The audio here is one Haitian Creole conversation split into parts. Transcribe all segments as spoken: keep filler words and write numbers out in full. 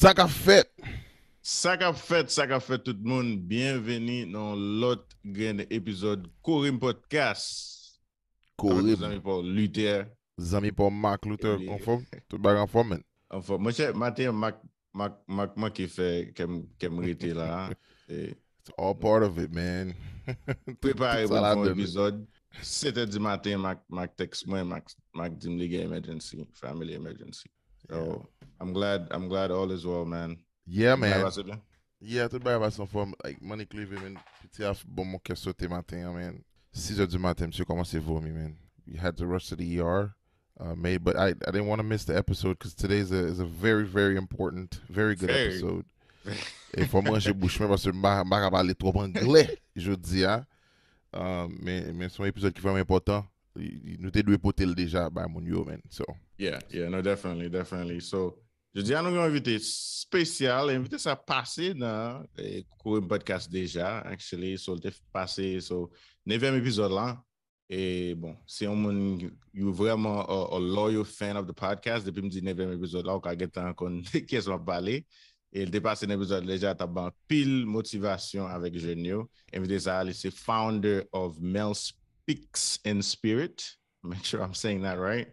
Sa k ap fèt? Sa k ap fèt, sa k ap fèt tout moun. Byenveni nan yon lòt grenn epizòd Korim Podcast. Avèk Korim. Zanmi pa w Luther. Zanmi pa w Mark Luther, Li- anfòm? Tout bagay anfòm, men. Anfòm, monchè, maten an, Mark, Mark, Mark manke fè kè m, kè m rete la. E It's all part of it, man. prepare Tout pou sa n fè yon ladan. epizòd. Sèt è di maten, Mark, Mark text mwen, Mark, Mark di m li gen emergency, family emergency. So, I'm glad, I'm glad all is well, man. Yeah, Bagay man. pase byen? Yeah, tout bagay pase anfòm. Like, Manik leve, man. Piti a f- bon, mon kè sote maten an, man. Sis è di maten, misye kòmanse vomi, man. We had to rush to the E R. Uh, made, but I, I didn't want to miss the episode because today is a, is a very, very important, very good Very. Episode. E fò m ranje bouch mwen paske m pa m pa ka pale twòp anglè jodi a. Uh, men, men se yon epizòd ki vrèman enpòtan. Y- y- Nou te dwe pote l deja bay moun yo, man. So, Yeah, yeah, no, definitely, definitely. So, jodi a nou gen yon envite espesyal. Envite sa pase nan eh, Korim Podcast deja, actually. So, l te pase, so, nevyèm epizòd la. E bon, se yon moun yo vrèman a, a loyal fan of the podcast. Depi m di nevyèm epizòd la, ou ka gentan konn kiyès m ap pale. E l te pase nan epizòd deja, t ap ban anpil motivasyon avèk jèn yo. Envite sa, li se founder of Mel Speaks in Spirit. Make sure I'm saying that right.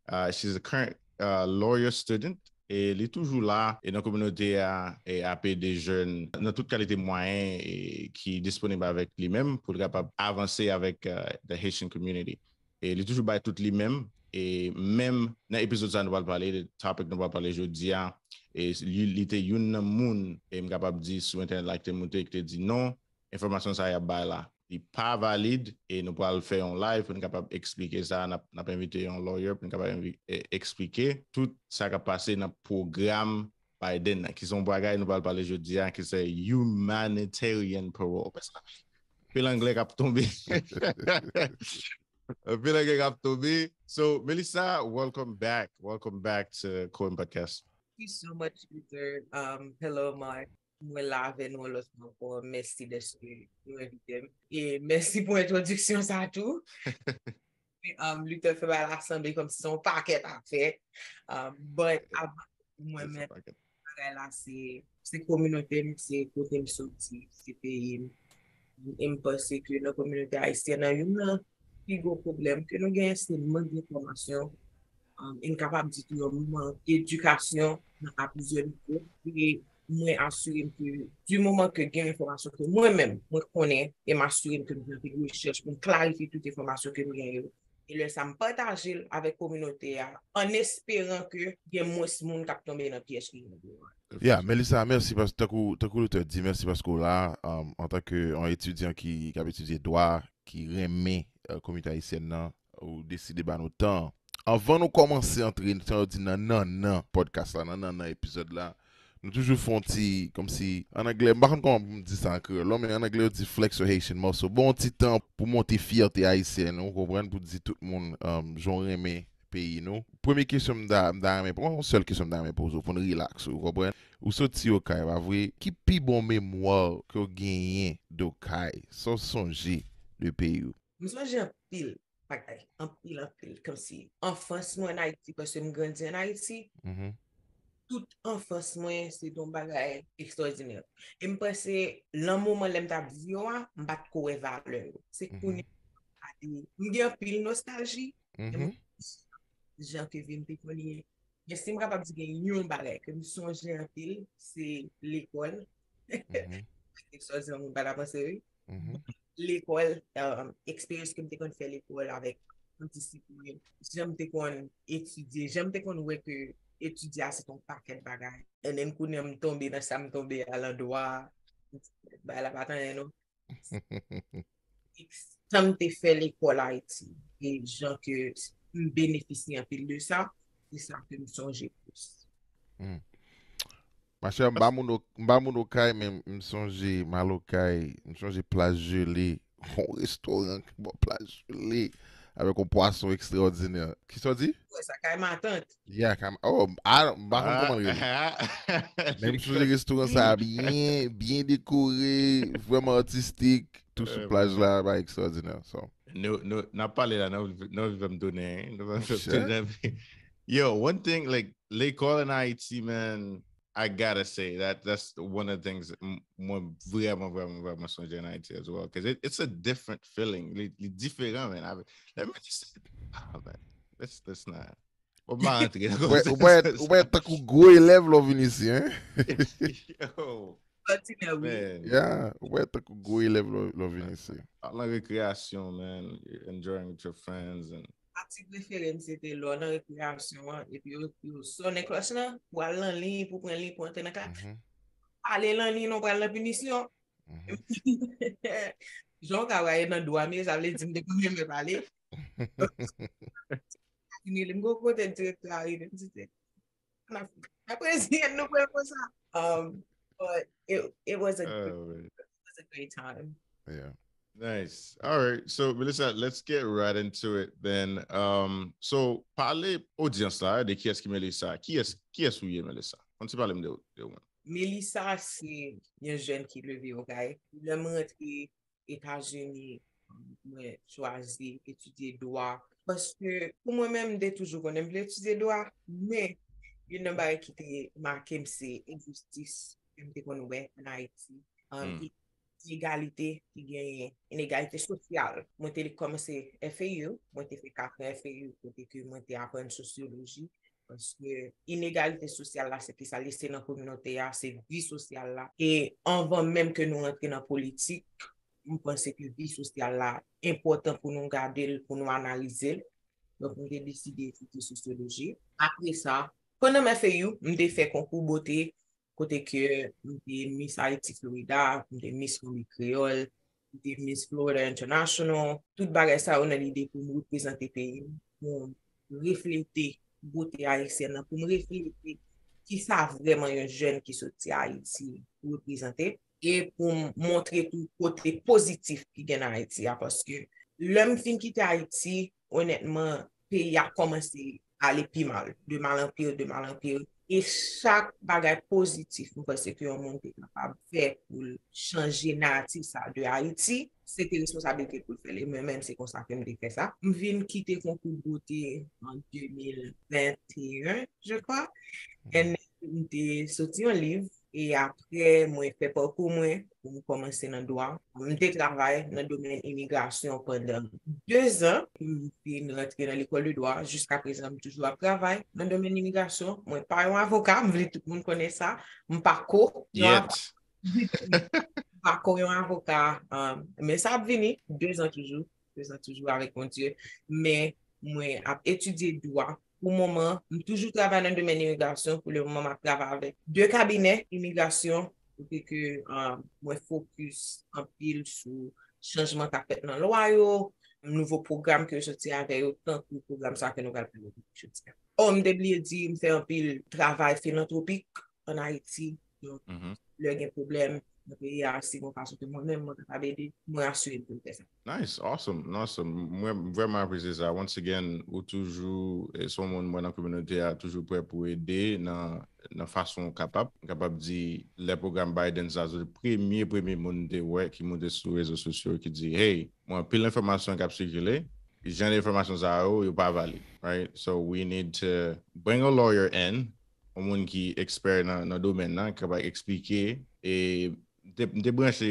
Uh, she's a current uh, lawyer student. E li toujou la e nan kominote a e ap ede jèn nan tout kalite mwayen e ki disponib avèk li menm pou l kapab avanse avèk uh, the Haitian community. E li toujou bay tout li menm. E menm nan epizòd sa nou pral pale, the topic nou pral pale jodi a, e li, li te youn nan moun, e m kapab di sou entènèt la ki te moute, ki te di non, enfòmasyon sa y ap bay la, li pa valid, e nou pral fè yon live pou n kapab eksplike sa, n ap, n ap envite yon lawyer pou n kapab envi- e- eksplike tout sa k ap pase nan pwogram Biden nan, ki se yon bagay nou pral pale jodi a, ki se humanitarian parole. Pil anglè k ap tonbe. Pil anglè k ap tonbe. So, Melissa, welcome back. Welcome back to Korim Podcast. Thank you so much, Luther. Um, hello, Mark. Mwen la avè nou yon lòt fwa ankò. Mèsi dèske nou envite m. E mèsi pou entwodiksyon sa tou. Um, Luther fè bagay la sanble kòmsi se yon pakèt afè. Um, but avan mwen menm, bagay la se se kominote m, se kote m soti, se peyi m. E m panse ke nan kominote ayisyèn nan, youn nan pi gwo pwoblèm ke nou genyen se mank enfòmasyon, um, e m kapab di tou yon mank edikasyon nan a plizyè nivo. E mwen asire m ke di moman ke gen enfòmasyon ke mwen menm mwen konnen, e m asire m ke m fè anpil rechèch pou m klarifye tout enfòmasyon ke m genyen yo. E lè sa m pataje l avèk kominote a, an esperan ke gen mwens moun k ap tonbe nan pyèj ki gen dlo a. Yeah, Melissa, mèsi paske tankou tankou Luther di, mèsi paske w la, um, antanke yon etidyan ki, ki ap etidye dwa, ki renmen uh, kominote ayisyèn nan, ou deside ba nou tan. Anvan nou kòmanse antre, tan yo di nan nannan podcast la, nan nannan epizòd la, nou toujou fè yon ti, kòmsi, an anglè, m pa konn kòman pou m di sa an kreyòl, non, men an anglè yo di flex your Haitian muscle. Bon, yon ti tan pou monte fyète ayisyèn, ou konprann, pou di tout moun um, jan w renmen peyi nou. Premye kesyon m ta m ta renmen, bon, yon sèl kesyon m ta renmen poze w pou n relax, ou konprann? Ou soti Okay, pa vre? Ki pi bon memwa ke w genyen de Okay? Sa w sonje de peyi w? M sonje anpil bagay, anpil, anpil, kòmsi anfans mwen an Ayiti, paske m grandi an Ayiti, Mhm. Tout anfans mwen, se te yon bagay ekstwòdinè. E m panse, lan moman lè m t ap di yo a, m pa t ko wè valè yo. Se Mhm. Kounye a, m gen anpil nostalji, e Mhm. mwen jan ke vi m te konn ye. Men si m kapab di gen yon bagay ke m sonje anpil, se lekòl. Mhm. Ekstwòdinè, moun pa ta panse, wi. Mhm. Lekòl, um, eksperyans ke m te konn fè lekòl avèk yon disip mwen, jan m te konn etidye, jan m te konn wè ke etidye a se t yon pakèt bagay. And then kounye a m tonbe nan sa m tonbe a lan dwa, bagay la pa t anyen non. Sa m te fè lekòl Ayiti, e jan ke m benefisye anpil de sa, se sa ke m sonje plis. Hmm. Machè, m pa moun o- m pa moun Okay, men m sonje m al Okay, m sonje Plas Jele, yon restoran ki bò Plas Jele, avèk yon pwason ekstwòdinè. Kisa w di? Wè sa kay matant. Yeah, kam, oh, I don't- m pa konn kòman l rele. Men m sonje restoran sa a byen, byen dekore, vrèman artistik, tou sou plaj la, bagay ekstwòdinè. So, Nou, nou, n ap pale la, nou, nou fè m tounen, nou fè m Sure. tounen. Yo, one thing, like, lekòl an Ayiti, man, I gotta say that that's one of the things m- mwen vrèman vrèman vrèman sonje an Ayiti as well, because it, it's a different feeling. Li, li diferan, man. I, let me just say, ah, man. Let's let's not. Bon, m pa antre nan Ou wè- ou wè- ou wè tankou gwo elèv lè w vin isi, hein? Yo, Ordinary. Man. Yeah, ou wè tankou gwo elèv lè w- lè w vin isi. Out lan rekreyasyon, man. You're enjoying with your friends and Pati prefere m se te lè w nan rekreyasyon an, epi yo yo sonnen klòch lan, pou al nan liy, pou pran liy, pou antre nan klas. Mhm, Ale nan liy, non pral nan pinisyon. mhm. Jan w ka wè nan dwa m ye, sa vle di m te konn renmen pale. Li rele m gwo kote direktè a rive, m di se. N ap n ap reziyen nou pral konsa. Um, but it, it was a great, Oh, man. It was a great time. Yeah. Nice. All right. So, Melissa, let's get right into it then. Um, so, pale odyans la de kiyès ki Melissa. Kiyès, kiyès ou ye, Melissa? Konn ti pale m de, de ou menm. Melissa se yon jèn ki leve okay. Lè m rantre Etazini, mwen chwazi etidye dwa. Paske pou mwen menm, m te toujou konnen m vle etidye dwa, men youn nan bagay ki te make m se enjistis ke m te konn wè an Ayiti. Um, Hmm. i- inegalite ki genyen, inegalite sosyal. Mwen te kòmanse F A U, mwen te fè kat an F A U kote ke mwen te aprann sosyoloji. Paske inegalite sosyal la, se ki sa li se nan kominote a, se vi sosyal la. E anvan menm ke nou rantre nan politik, m panse ke vi sosyal la enpòtan pou nou gade l, pou nou analize l. Donk, mwen te deside etidye sosyoloji. Apre sa, pandan m F A U, m te fè konkou bote, kote ke m te Miss Haiti Florida, m te Miss Konbit Kreyòl, m te Miss Florida International. Tout bagay sa yo nan lide pou m reprezante peyi m, pou m reflete bote ayisyèn nan, pou m reflete ki sa vrèman yon jèn ki soti Ayiti reprezante, e pou m montre tou kote pozitif ki gen nan Ayiti a, paske lè m fin kite Ayiti, onètman, peyi a kòmanse ale pi mal, de mal en pire, de mal en pire. E chak bagay pozitif, m panse ke yon moun te kapab fè pou l chanje naratif sa de Ayiti, se te responsabilite pou l fè l. E mwen menm, se konsa ke m te fè sa. M vin kite konkou bote an de mil venteyen, je crois. And m te soti yon liv, e apre mwen fè pakou mwen pou m kòmanse nan dwa. M te travay nan domèn imigrasyon pandan de zan. M vin rantre nan lekòl de dwa. Jiska prezan, m toujou ap travay nan domèn imigrasyon. Mwen pa yon avoka, m vle tout moun konnen sa. M pa ko yon avoka. Yet. M pa ko yon avoka. Um, men sa ap vini, de zan toujou. De zan toujou avèk Bondye. Men mwen ap etidye dwa. Pou moman, m toujou travay nan domèn imigrasyon. Pou le moman, m ap travay avèk de kabinè imigrasyon. Kote ke, um, mwen fokis anpil sou chanjman k ap fèt nan lwa yo, nouvo pwogram ke yo soti avè yo, tankou pwogram sa ke nou pral pale jodi a. Oh, m te bliye di, m fè anpil travay filantwopik an Ayiti. Donk, Mhm. lè gen pwoblèm nan peyi a, si gon fason ke mwen menm mwen kapab ede, mwen asire m pou m fè sa. Nice, awesome, awesome. Mwen vrèman apresye sa. Once again, ou toujou, e, se yon moun mwen nan kominote a, toujou prè pou ede nan, nan fason ou kapab. M kapab di, lè pwogram Biden sa soti, premye, premye moun m te wè ki moute sou rezo sosyo ki di, hey, mwen anpil enfòmasyon k ap sikile, jan de enfòmasyon sa yo, yo pa valid, right? So we need to bring a lawyer in, yon moun ki ekspè nan, nan domèn nan, ki kapab eksplike, e m te, m te branche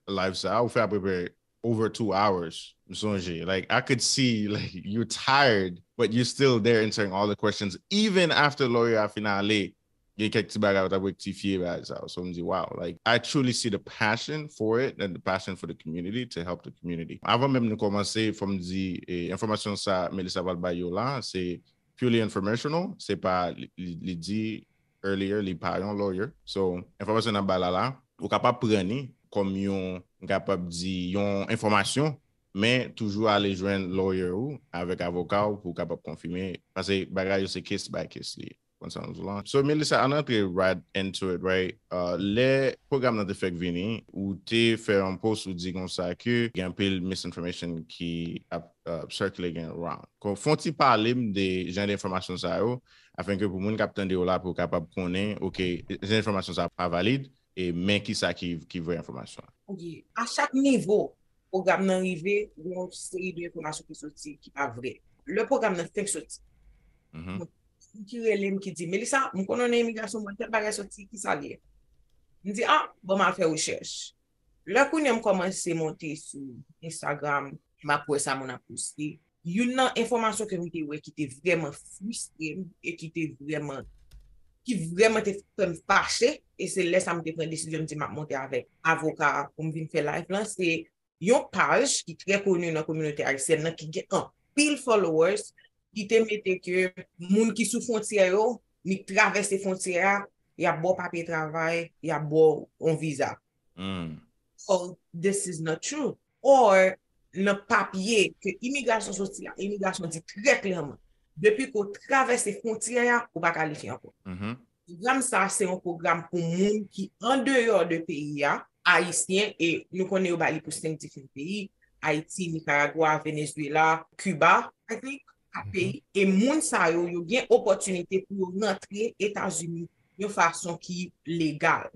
live sa, ou fè apeprè over two hours, m sonje. Like, I could see, like, you're tired, but you're still there answering all the questions, even after lawyer a fin ale, gen kèk ti bagay ou t ap rektifye, bagay sa. So, m di, wow, like, I truly see the passion for it and the passion for the community to help the community. Avan menm nou kòmanse, fò m di, e, enfòmasyon sa Melissa pral bay yo la, se purely informational, se pa, li, li, li di earlier, li pa yon lawyer. So, enfòmasyon n ap bay la la, ou kapab pran li kòm yon, m kapab di, yon enfòmasyon, men toujou ale jwenn lawyer ou avèk avoka ou pou w kapab konfime, paske bagay yo se case by case li ye. Konn sa m di w la. So, Melissa, ann antre right into it, right? Uh, lè pwogram nan te fèk vini, ou te fè yon post ou di konsa ke gen anpil misinformation ki ap, uh, circulating around. Kon, fè yon ti pale m de jan de enfòmasyon sa yo, afin ke pou moun k ap tande w la, pou w kapab konnen, ok, jan enfòmasyon sa pa valid, e men ki sa ki, ki vrè enfòmasyon an. Ok, a chak nivo, pwogram nan rive, gen yon seri de enfòmasyon ki soti ki pa vrè. Lè pwogram nan fenk soti, Mhm. ki rele m, ki di, "Melissa, m konnen nan imigrasyon, mwen tèl bagay soti, ki sa l ye?" M di, "Ah, bon, m al fè rechèch." Lè kounye a m kòmanse monte sou Instagram, m ap wè sa moun ap poste. Youn nan enfòmasyon ke m te wè ki te vrèman fristre m e ki te vrèman, ki vrèman te fè m fache, e se lè sa m te pran desizyon, m di m ap monte avèk avoka a pou m vin fè live lan, se yon paj ki trè koni nan kominote ayisyèn nan, ki gen anpil followers, ki te mete ke moun ki sou fwontyè yo, ni travèse fwontyè a, y ap ba w papye travay, y ap ba w yon viza. Hmm. Or, this is not true. Or, nan papye ke imigrasyon soti a, imigrasyon di trè klèman, depi ke w travèse fwontyè a, ou pa kalifye ankò. Mhm. Pwogram sa a se yon pwogram pou moun ki andeyò de peyi a, ayisyen, e nou konnen yo ba li pou senk diferan peyi, Ayiti, Nikaragwa, Venezuela, Kiba, I think, kat peyi. E moun sa yo, yo gen opòtinite pou yo rantre Etazini yon fason ki legal.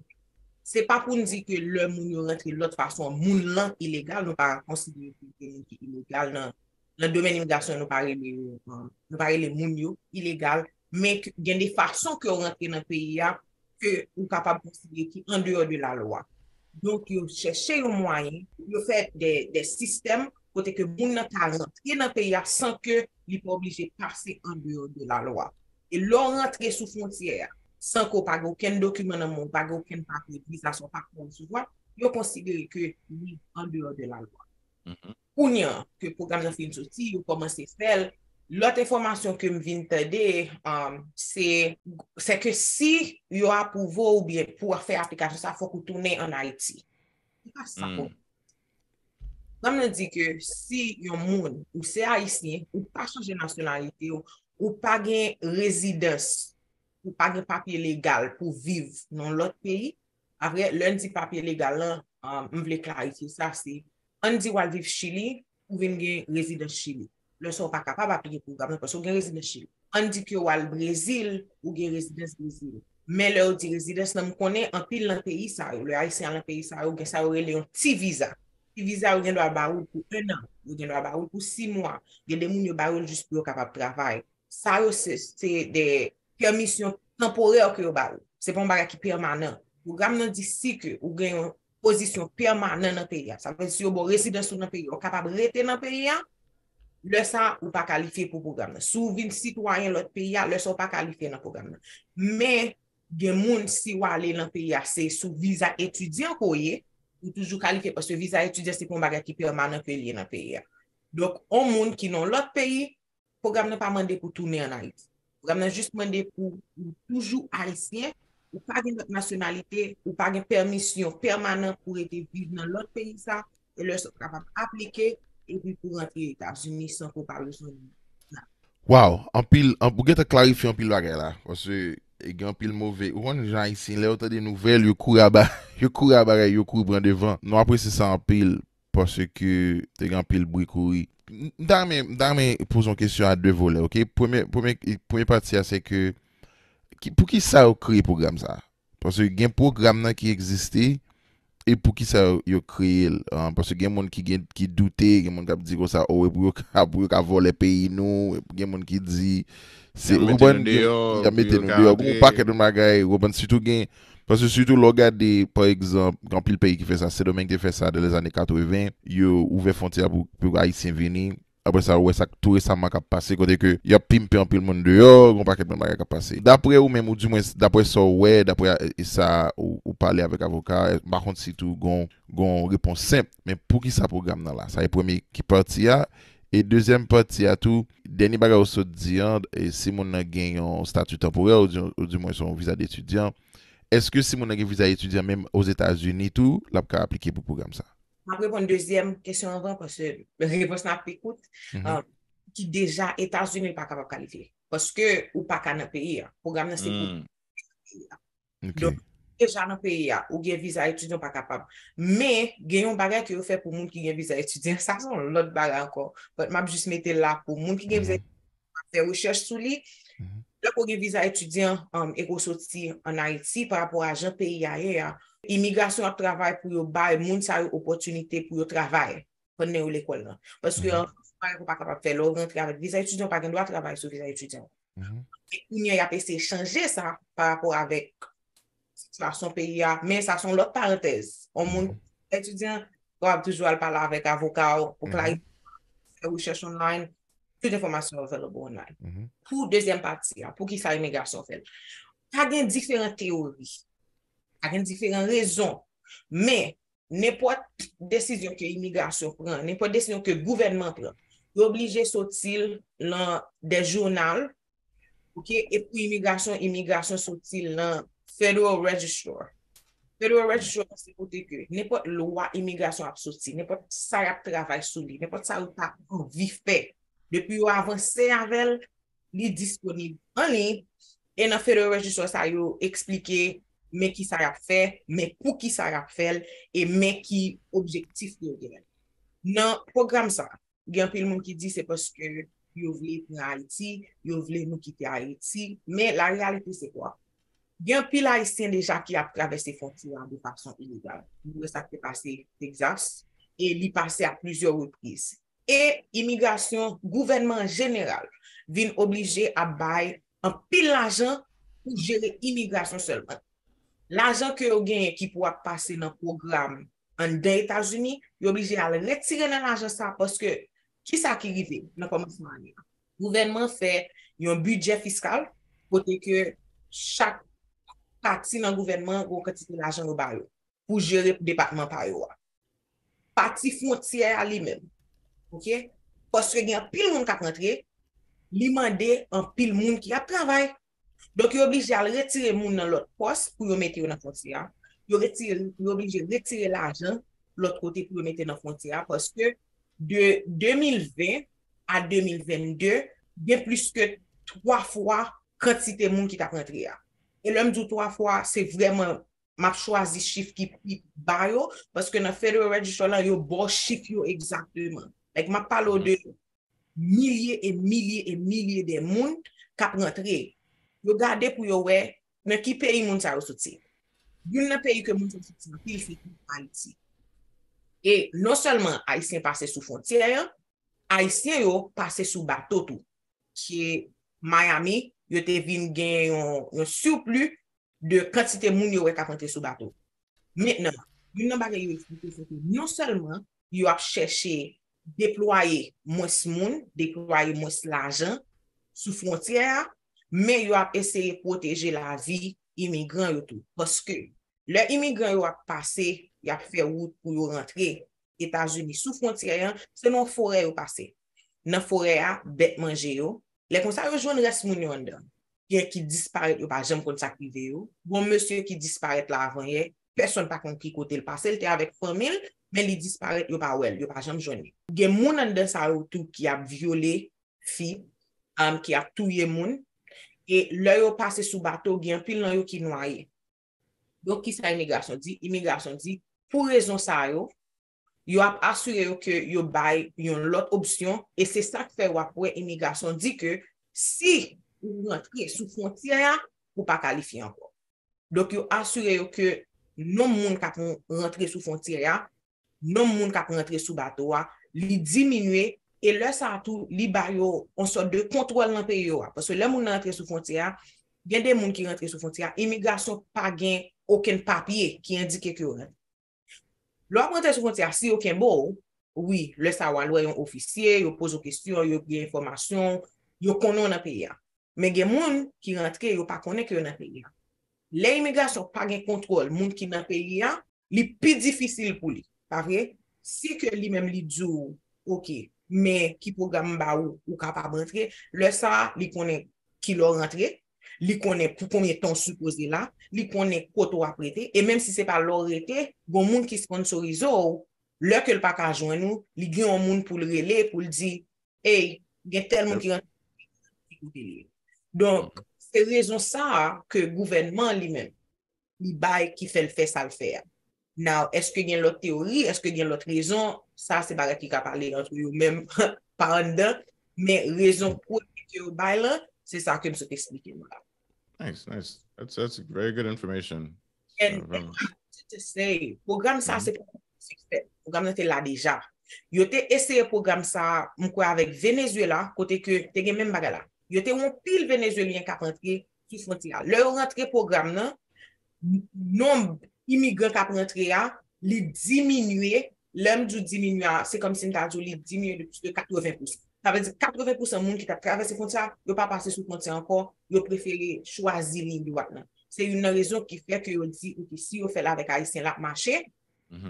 Se pa pou n di ke lè moun yo rantre lòt fason, moun lan ilegal, nou pa konsidere ke gen moun ki ilegal nan, nan domèn imigrasyon, nou pa rele yo, um, nou pa rele moun yo ilegal, men ke gen de fason ke w rantre nan peyi a, ke ou kapab konsidere ki andeyò de la lwa. Donk, yo chèche yon mwayen, yo fè de, de sistèm kote ke moun nan ka rantre nan peyi a san ke li pa oblije pase andeyò de la lwa. E lè w rantre sou fwontyè a, san ke w pa gen okenn dokiman nan men w, w pa gen okenn papye, viza sa w pa ka resevwa, yo konsidere ke li andeyò de la lwa. Mhm. Kounye a ke pwogram nan fin soti, yo kòmanse fè l. Lòt enfòmasyon ke m vin tande, um, se, se ke si yo apwouve w oubyen pou w fè aplikasyon sa, fòk ou tounen ann Ayiti. Se pa sa Hmm. pwogram nan di ke si yon moun, ou se ayisyen, ou pa chanje nasyonalite w, ou pa gen rezidans, ou pa gen papye legal pou viv nan lòt peyi. Apre, lè n di papye legal lan, um, m vle klarifye sa, se, ann di w al viv Chili, ou vin gen rezidans Chili. Lè sa w pa kapab aplike pwogram nan paske w gen rezidans Chili. Ann di ke w al Brezil, ou gen rezidans Brezil. Men lè yo di rezidans lan, m konnen anpil nan peyi sa yo, lè Ayisyen al nan peyi sa yo, gen sa yo rele yon ti viza. Ti viza yo gen dwa ba ou l pou ennan, yo gen dwa ba ou l pou sis mwa. Gen de moun yo ba yo l jis pou yo kapab travay. Sa yo se, se de pèmisyon tanporè ke yo ba ou. Se pa yon bagay ki pèmanan. Pwogram nan di si ke ou gen yon pozisyon pèmanan nan peyi a. Sa vle di si yo ba w rezidans ou nan peyi a, ou kapab rete nan peyi a, lè sa a, ou pa kalifye pou pwogram nan. Si w vin sitwayen lòt peyi a, lè sa a, ou pa kalifye nan pwogram nan. Men, gen moun, si w ale nan peyi a, se sou viza etidyan ke w ye, ou toujou kalifye, paske viza etidyan se pa yon bagay ki pèmanan ke l ye nan peyi a. Donk, yon moun ki nan lòt peyi, pwogram nan pa mande pou tounen ann Ayiti. Pwogram nan jis mande pou ou toujou ayisyen, ou pa gen lòt nasyonalite, ou pa gen pèmisyon pèmanan pou rete viv nan lòt peyi sa, e lè sa w kapab aplike, epi pou rantre Etazini san ke w pa bezwen. Wow, anpil, an, ou gentan klarifye anpil bagay la. Paske e gen anpil move. Ou konn jan Ayisyen, lè yo tande nouvèl, yo kouri aba, yo kouri aba, yo kouri pran devan. Nou apresye sa anpil, paske te gen anpil bri kouri. M, m ta renmen, m ta renmen poze yon kesyon a de volè, ok? Premye, premye, premye pati a, se ke, ki, pou ki sa yo kreye pwogram sa? Paske gen pwogram nan ki egziste, e pou ki sa yo, yo kreye l? Ah, paske gen moun ki gen, ki doute, gen moun k ap di konsa, oh, e pou yo ka, pou yo ka vòlè peyi nou, gen moun ki di, se, Y ap ou mete konprann, nou deyò, y ap mete pou yo nou ka deyò, ou antre. Yon pakèt de bagay, ou konprann, sitou gen, paske sitou lè w gade, pa egzanp, gen anpil peyi ki fè sa, Sendomeng te fè sa nan lèzane katreven, yo ouvè fwontyè a pou, pou Ayisyen vini, apre sa, ou wè sa k tou resaman k ap pase, kote ke y ap pimpe anpil moun deyò, gen yon pakèt moun bagay k ap pase. Daprè ou menm, ou dimwen, daprè sa w wè, daprè, e, sa ou, ou pale avèk avoka, m pa konn si tou gon, gon repons senp, men pou ki sa pwogram nan la? Sa e premye ki pati a, e dezyèm pati a tou, dènye bagay ou sot di an, e si moun nan gen yon stati tanporè, ou di, ou dimwen se yon viza detidyan, èske si moun nan gen viza etidyan menm Ozetazini tou, l ap ka aplike pou pwogram sa? M ap reponn dezyèm kesyon anvan, paske repons lan ap pi kout. Mhm. Ah, ki deja Etazini, li pa kapab kalifye. Paske ou pa ka nan peyi a. Pwogram nan se pou Hmm. peyi a. Ok. Donk, deja nan peyi a, ou gen viza etidyan, ou pa kapab. Men, gen yon bagay ke yo fè pou moun ki gen viza etidyan, sa se yon lòt bagay ankò. But m ap jis mete l la pou moun ki gen viza Mhm. etidyan, fè rechèch sou li. Mhm. Lè ou gen viza etidyan, um, e ke w soti ann Ayiti, pa rapò a jan peyi a ye a, imigrasyon ap travay pou yo bay moun sa yo opòtinite pou yo travay pandan yo lekòl lan. Paske Mhm. anvan, se yon bagay ke w pa kapab fè. Lè w rantre avèk viza etidyan, ou pa gen dwa travay sou viza etidyan. Mhm. E kounye a, y ap eseye chanje sa pa rapò avèk sitiyasyon peyi a. Men sa se yon lòt parantèz. Yon moun etidyan, w ap toujou al pale avèk avoka w pou klarifye, fè rechèch online, tout enfòmasyon available online. Pou dezyèm pati a, pou ki sa imigrasyon fè l? Ka gen diferan teyori, ka gen diferan rezon, men nenpòt desizyon ke imigrasyon pran, nenpòt desizyon ke gouvènman pran, yo oblije soti l nan de jounal, ok, e pou imigrasyon, imigrasyon soti l nan Federal Registrar. Federal Registrar se kote ke nenpòt lwa imigrasyon ap soti, nenpòt sa y ap travay sou li, nenpòt sa yo ta anvi fè, depi yo avanse avè l, li disponib an liy, e nan Federal Registrar sa yo eksplike men ki sa y ap fè, men pou ki sa y ap fè l, e men ki objektif yo genyen. Nan pwogram sa, gen anpil moun ki di se paske yo vle pran Ayiti, yo vle nou kite Ayiti, men la reyalite se kwa? Gen anpil Ayisyen deja ki ap travèse fwontyè a de fason ilegal. Nou wè sa k te pase Texas, e li pase a plizyè repriz. E imigrasyon, gouvènman an jeneral vin oblije ap bay anpil lajan pou jere imigrasyon sèlman. Lajan ke yo genyen ki pou ap pase nan pwogram anndan Etazini, yo oblije al retire nan lajan sa, paske kisa ki rive nan kòmansman ane a? Gouvènman fè yon bidjè fiskal kote ke chak pati nan gouvènman gen yon kantite lajan yo ba yo pou jere depatman pa yo a. Pati fwontyè a li menm, ok? Paske gen anpil moun k ap rantre, li mande anpil moun ki ap travay. Donk, yo oblije al retire moun nan lòt pòs pou yo mete yo nan fwontyè a. Yo retire, yo oblije retire lajan lòt kote pou yo mete nan fwontyè a, paske de de mil ven a de mil venn de, gen plis ke twa fwa kantite moun ki t ap rantre a. E lè m di w twa fwa, se vrèman, m ap chwazi chif ki pi ba yo, paske nan Federal Register lan, yo ba w chif yo egzakteman. Like, m ap pale w de milye e milye e milye de moun k ap rantre. Yo gade pou yo wè nan ki peyi moun sa yo soti. Youn nan peyi ke moun sa yo soti anpil, se Ayiti. E non sèlman Ayisyen pase sou fwontyè an, Ayisyen yo pase sou bato tou. Ke Miami, yo te vin gen yon, yon surplus de kantite moun yo wè k ap rantre sou bato. Mentnan, youn nan bagay yo eksplike, se ke non sèlman yo ap chèche deplwaye mwens moun, deplwaye mwens lajan sou fwontyè a, men yo ap eseye pwoteje lavi imigran yo tou. Paske lè imigran yo ap pase, y ap fè wout pou yo rantre Etazini sou fwontyè a, se nan yon forè yo pase. Nan forè a, bèt manje yo. Lè konsa, yo jwenn rès moun yo anndan. Gen ki disparèt, yo pa janm konn sa k rive yo. Gon mesye ki disparèt la avanyè, pèsonn pa konn ki kote l pase, l te avèk fanmi l, men li disparèt, yo pa wè l, yo pa janm jwenn li. Gen moun anndan sa yo tou ki ap vyole fi, um, ki ap touye moun, e lè yo pase sou bato, gen anpil nan yo ki nwaye. Donk, kisa imigrasyon di? Imigrasyon di, pou rezon sa yo, yo ap asire yo ke yo bay yon lòt opsyon, e se sa k fè w ap wè imigrasyon di ke si ou rantre sou fwontyè a, ou pa kalifye ankò. Donk, yo asire yo ke nonm moun k ap rantre sou fwontyè a, nonm moun k ap rantre sou bato a, li diminye, e lè sa a tou, li ba yo yon sòt de kontwòl nan peyi yo a. Paske lè moun nan rantre sou fwontyè a, gen de moun ki rantre sou fwontyè a, imigrasyon pa gen okenn papye ki endike ke yo rantre. Lè w ap rantre sou fwontyè a, si yo kenbe w, wi, lè sa a w al wè yon ofisye, yo poze w kesyon, yo gen enfòmasyon, yo konnen w nan peyi a. Men gen moun ki rantre, yo pa konnen ke yo nan peyi a. Lè imigrasyon pa gen kontwòl moun ki nan peyi a, li pi difisil pou li, pa vre? Si ke li menm li di w, oke, men ki pwogram m ba ou, ou kapab rantre, lè sa a, li konnen kilè w rantre, li konnen pou konbyen tan w sipoze la, li konnen kote w ap rete, e menm si se pa la w rete, gon moun ki sponsorize w, lè ke l pa ka jwenn ou, li gen yon moun pou l rele, pou l di, ey, gen tèl moun ki rantre, ki kote l ye. Donk, se rezon sa a ke gouvènman li menm, li bay ki fè l fè sa l fè a. Now, èske gen lòt teyori, èske gen lòt rezon, sa se bagay ki ka pale ant yo menm pa anndan, men rezon premye ke yo bay lan, se sa ke m sot eksplike nou la. Nice, nice. That's, that's very good information. And, and I wanted to say, pwogram sa se pwogram nan te la deja. Yo te eseye pwogram sa, m kwè, avèk Venezuela, kote ke te gen menm bagay la. Yo te yon pil Venezuelyen k ap antre sou fwontyè a. Lè yo rantre pwogram nan, nonb imigran k ap rantre a, li diminye. Lè m di w diminye a, se kòmsi m ta di w li diminye de plis de katreven pousan. Sa vle di katreven pousan moun ki t ap travèse fwontyè a, yo pa pase sou fwontyè ankò, yo prefere chwazi liy dwat lan. Se youn nan rezon ki fè ke yo di, ok, si yo fè l avèk Ayisyen, l ap mache.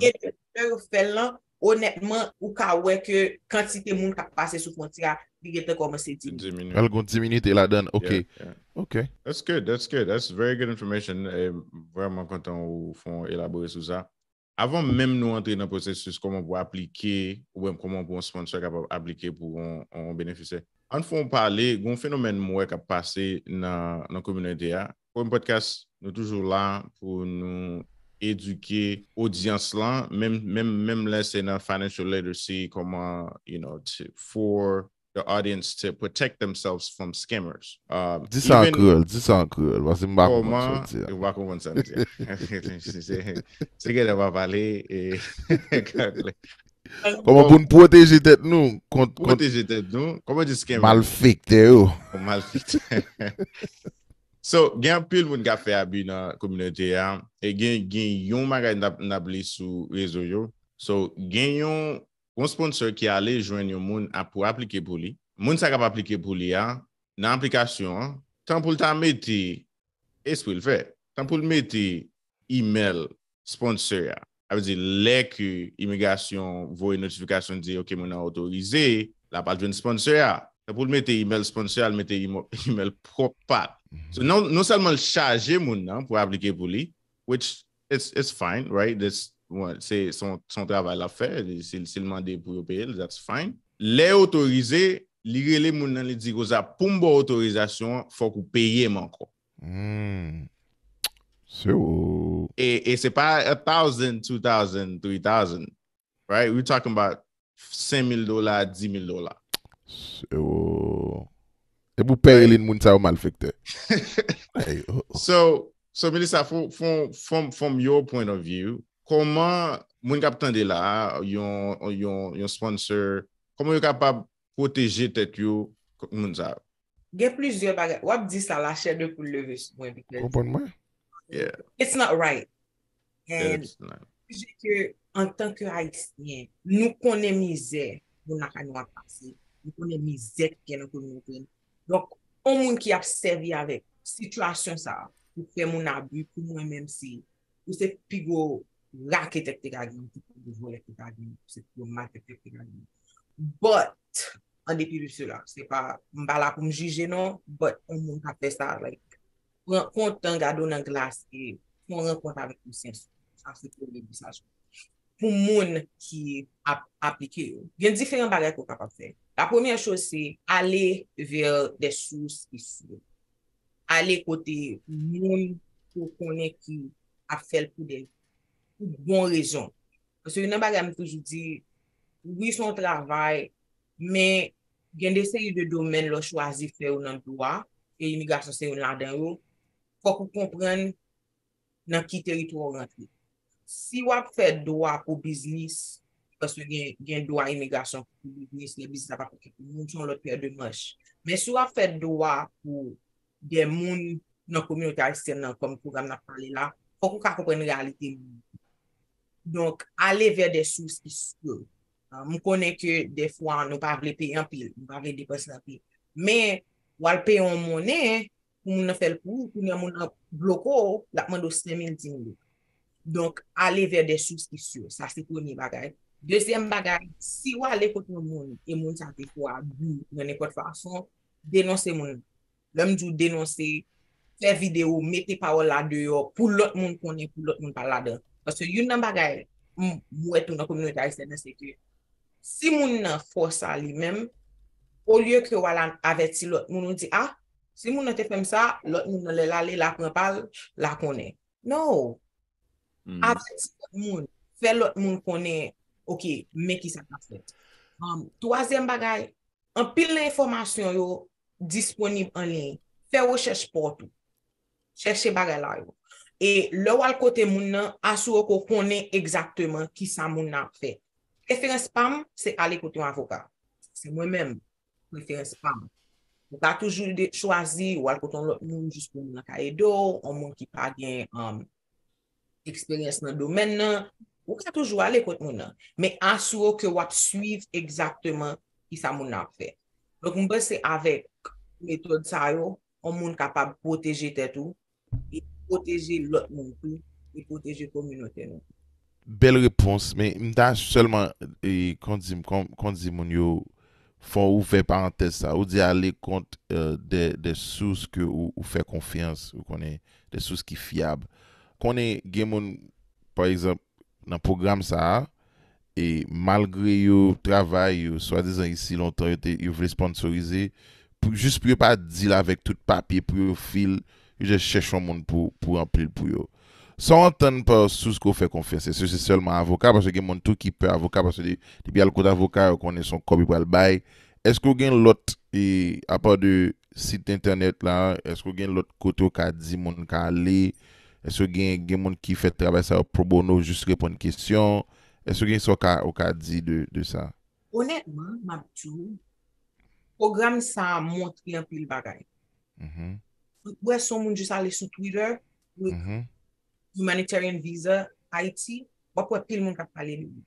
E lè yo fè l lan, onètman, ou ka wè ke kantite moun k ap pase sou fwontyè a, li gentan kòmanse diminye. Diminye. Al gon diminite ladan, ok. Yeah, yeah. Ok. That's good. That's good. That's very good information. E, vrèman kontan ou fè yon elabore sou sa. Avan menm nou antre nan pwosesis kòman pou aplike, oubyen kòman pou yon sponsor kapab aplike pou yon, yon benefisyè. Ann fè yon pale, gon fenomèn m wè k ap pase nan, nan kominote a. Premye podcast, nou toujou la pou nou edike odyans lan, menm, menm, menm lè se nan financial literacy, kòman, you know, to, for the audience to protect themselves from scammers. Um, Di sa an even kreyòl, di sa an kreyòl, paske m pa konprann sa w kòman, di a. ou pa konprann sa m di a. Se, se, se, se gen lè w pa pale, e, Kòman pou n pwoteje tèt nou kont, kont pwoteje tèt nou, kòman di scammer? Malfektè yo. Malfektè. So, gen anpil moun k ap fè abi nan kominote a. E gen, gen yon bagay n ap, n ap li sou rezo yo. So, gen yon, yon sponsor ki ale jwenn yon moun ap, pou aplike pou li. Moun sa k ap aplike pou li a, nan aplikasyon an, tan pou l ta mete, espri l fè, tan pou l mete email sponsor a. Sa vle di, lè ke imigrasyon voye notifikasyon di, ok, moun nan otorize, l ap al jwenn sponsor a. Tan pou l mete email sponsor a, l mete emo- email pwòp pa l. So, non, non sèlman l chaje moun nan pou aplike pou li, which it's, it's fine, right? This, well, se se yon se yon travay l ap fè, li- si, si l mande pou yo peye l, that's fine. Lè yo otorize, li rele moun nan, li di, Koza, pou m ba w otorizasyon an, fòk ou peye m ankò. Hmm. Se ou. E, e se pa a thousand, two thousand, three thousand, right? We're talking about senk mil dola, dis mil dola. Se ou. E pou pèye lin moun sa yo malfektè. Hey, oh, oh. So, so Melissa, from, from, from, from your point of view, kòman moun k ap tande la, yon, yon, yon sponsor, kòman yo kapab pwoteje tèt yo kont moun sa yo? Gen plizyè bagay. W ap di sa, la chè de poul leve sou mwen. Because Konprann mwen? Yeah, it's not right. And it's not. Ke antanke Ayisyen, nou konnen mizè moun lakay nou ap pase. Nou konnen mizè ki gen nan kominote nou. Donk, yon moun ki ap sèvi avèk sitiyasyon sa a pou fè moun abi, pou mwen menm, se ou se pi gwo raketè ki te ka gen, ou se pi gwo vòlè ki te ka gen, ou se pi gwo malfektè ki te ka gen. But, an depi de sela, se pa, m pa la pou m jije non, but yon moun k ap fè sa, like, pran kontan gade w nan glas e fè yon rankont avèk konsyans ou. Sa se premye mesaj. Pou moun ki ap aplike yo, gen diferan bagay ke w kapab fè. La premyè choz se ale vè de sous ki si. Ale kote moun ke w konnen ki ap fè l pou de pou bon rezon. Paske youn nan bagay m toujou di, wi, se yon travay, men gen de seri de domèn lè w chwazi fè yo nan dwa, e imigrasyon se youn ladan yo, fòk ou konprann nan ki teritwa w rantre. Si w ap fè dwa pou biznis, paske gen, gen dwa imigrasyon pou biznis, lè biznis la pa pou kèk moun, se yon lòt pè de manch. Men si w ap fè dwa pou de moun nan kominote ayisyèn nan, kòm pwogram n ap pale la, fòk ou ka konprann reyalite moun. Donk, ale vè de sous ki si. Ah, m konnen ke dèfwa nou pa vle peye anpil, nou pa vle depanse anpil. Men, w al peye yon monnen pou moun nan fè l pou ou, kounye a moun nan bloke w, l ap mande w senk mil, dis mil dola. Donk, ale vè de sous ki si. Sa se premye bagay. Dezyèm bagay, si w ale kote yon moun e moun sa te fè w abi nan nenpòt fason, denonse moun nan. Lè m di w denonse, fè videyo, mete pawòl la deyò pou lòt moun konnen, pou lòt moun pa ladan. Paske youn nan bagay m m wè tou nan kominote ayisyèn nan, se ke si moun nan fè w sa li menm, olye ke w al avèti lòt moun, ou di, a, si moun nan te fè m sa, lòt moun nan lè l ale, l a pran pa l, l a konnen. No! Avèti lòt moun, fè lòt moun konnen, ok, men ki sa k ap fèt. Um, twazyèm bagay, anpil nan enfòmasyon yo disponib an liy. Fè rechèch pa w tou. Chèche bagay la yo. E lè w al kote moun nan, asire w ke w konnen egzakteman ki sa moun nan ap fè. Preferans pa m, se ale kote yon avoka. Se mwen menm, preferans pa m. Ou ka toujou de, chwazi, ou al kote yon lòt moun jis pou moun nan ka ede w, yon moun ki pa gen um, eksperyans nan domèn nan, ou ka toujou ale kot moun nan. Men asire w ke w ap swiv egzakteman ki sa moun nan ap fè. Donk, mwen panse avèk metòd sa yo, yon moun kapab pwoteje tèt ou, e pwoteje lòt moun tou, e pwoteje kominote nou. Bèl repons, men m ta sèlman e, kon di, kon, kon di moun yo, fò w ouvè parantèz sa, ou di ale kont euh, de, de sous ke ou, ou fè konfyans, ou konnen, de sous ki fyab. Konnen gen moun, pa egzanp, nan pwogram sa a, e malgre yo travay, yo swadizan isi lontan, yo, te, yo vle sponsorize, pou, jis pou yo pa deal avèk tout papye, pou yo fil, yo just chèche yon moun pou, pou ranpli l pou yo. Sa w antann pa sous ke w fè konfyans, èske se sèlman avoka? Paske gen moun tou ki pè avoka, paske de, depi al kot avoka, yo konnen se yon kòb yo pral bay. Èske w gen lòt, e, apa de sit entènèt la, èske w gen lòt kote w ka di moun ka ale? Èske gen, gen moun ki fè travay sa yo pro bono, jis reponn kesyon? Èske gen sa w ka, w ka di de, de sa? Onètman, m ap di w, pwogram sa a montre anpil bagay. Mhm, Ou wè, se yon moun jis ale sou Twitter, mhm. Humanitarian Visa Haiti, w ap wè pil moun k ap pale de li.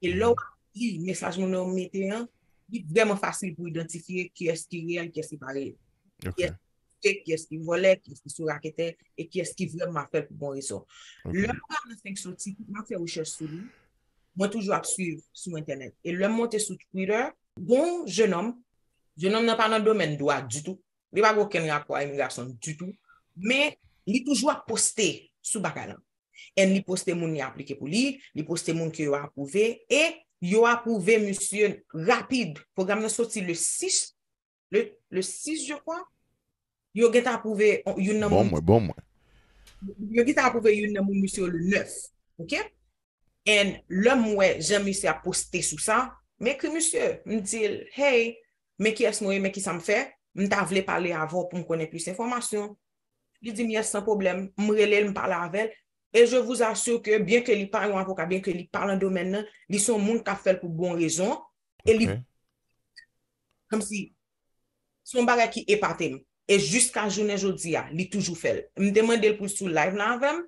E lè w ap li mesaj moun yo mete an, li vrèman fasil pou idantifye kiyès ki reyèl, kiyès ki pa reyèl. Ok. Kiyès ki fake, kiyès ki vòlè, kiyès ki sou raketè, e kiyès ki vrèman ap fè l pou bon rezon. Ok. Lè pwogram nan fenk soti, tout m ap fè rechèch sou li, mwen toujou ap swiv sou entènèt. E lè m monte sou Twitter, gon jennonm, jennonm nan pa nan domèn dwa ditou, li pa gen okenn rapò a imigrasyon ditou, men li toujou ap poste sou bagay lan. And li poste moun li aplike pou li, li poste moun ke yo apwouve, e yo apwouve misye rapid. Pwogram nan soti le sis, le, le sis, je crois. Yo gentan apwouve on- youn nan Bon moun, mwen, bon mwen. yo gentan apwouve youn nan moun misye yo le nèf. Ok? And lè m wè jan misye ap poste sou sa, m ekri misye, m di l, hey, men kiyès mwen ye, men kisa m fè, m ta vle pale avè w pou m konnen plis enfòmasyon. Li di m, yes, san pwoblèm. M rele l, m pale avè l. E je vous assure que, byen ke li pa yon avoka, byen ke li pa nan domèn nan, li se yon moun k ap fè l pou bon rezon. E li, Ok. kòmsi, se yon bagay ki epate m. E jiska jounen jodi a, li toujou fè l. M te mande l pou l sou live la avè m.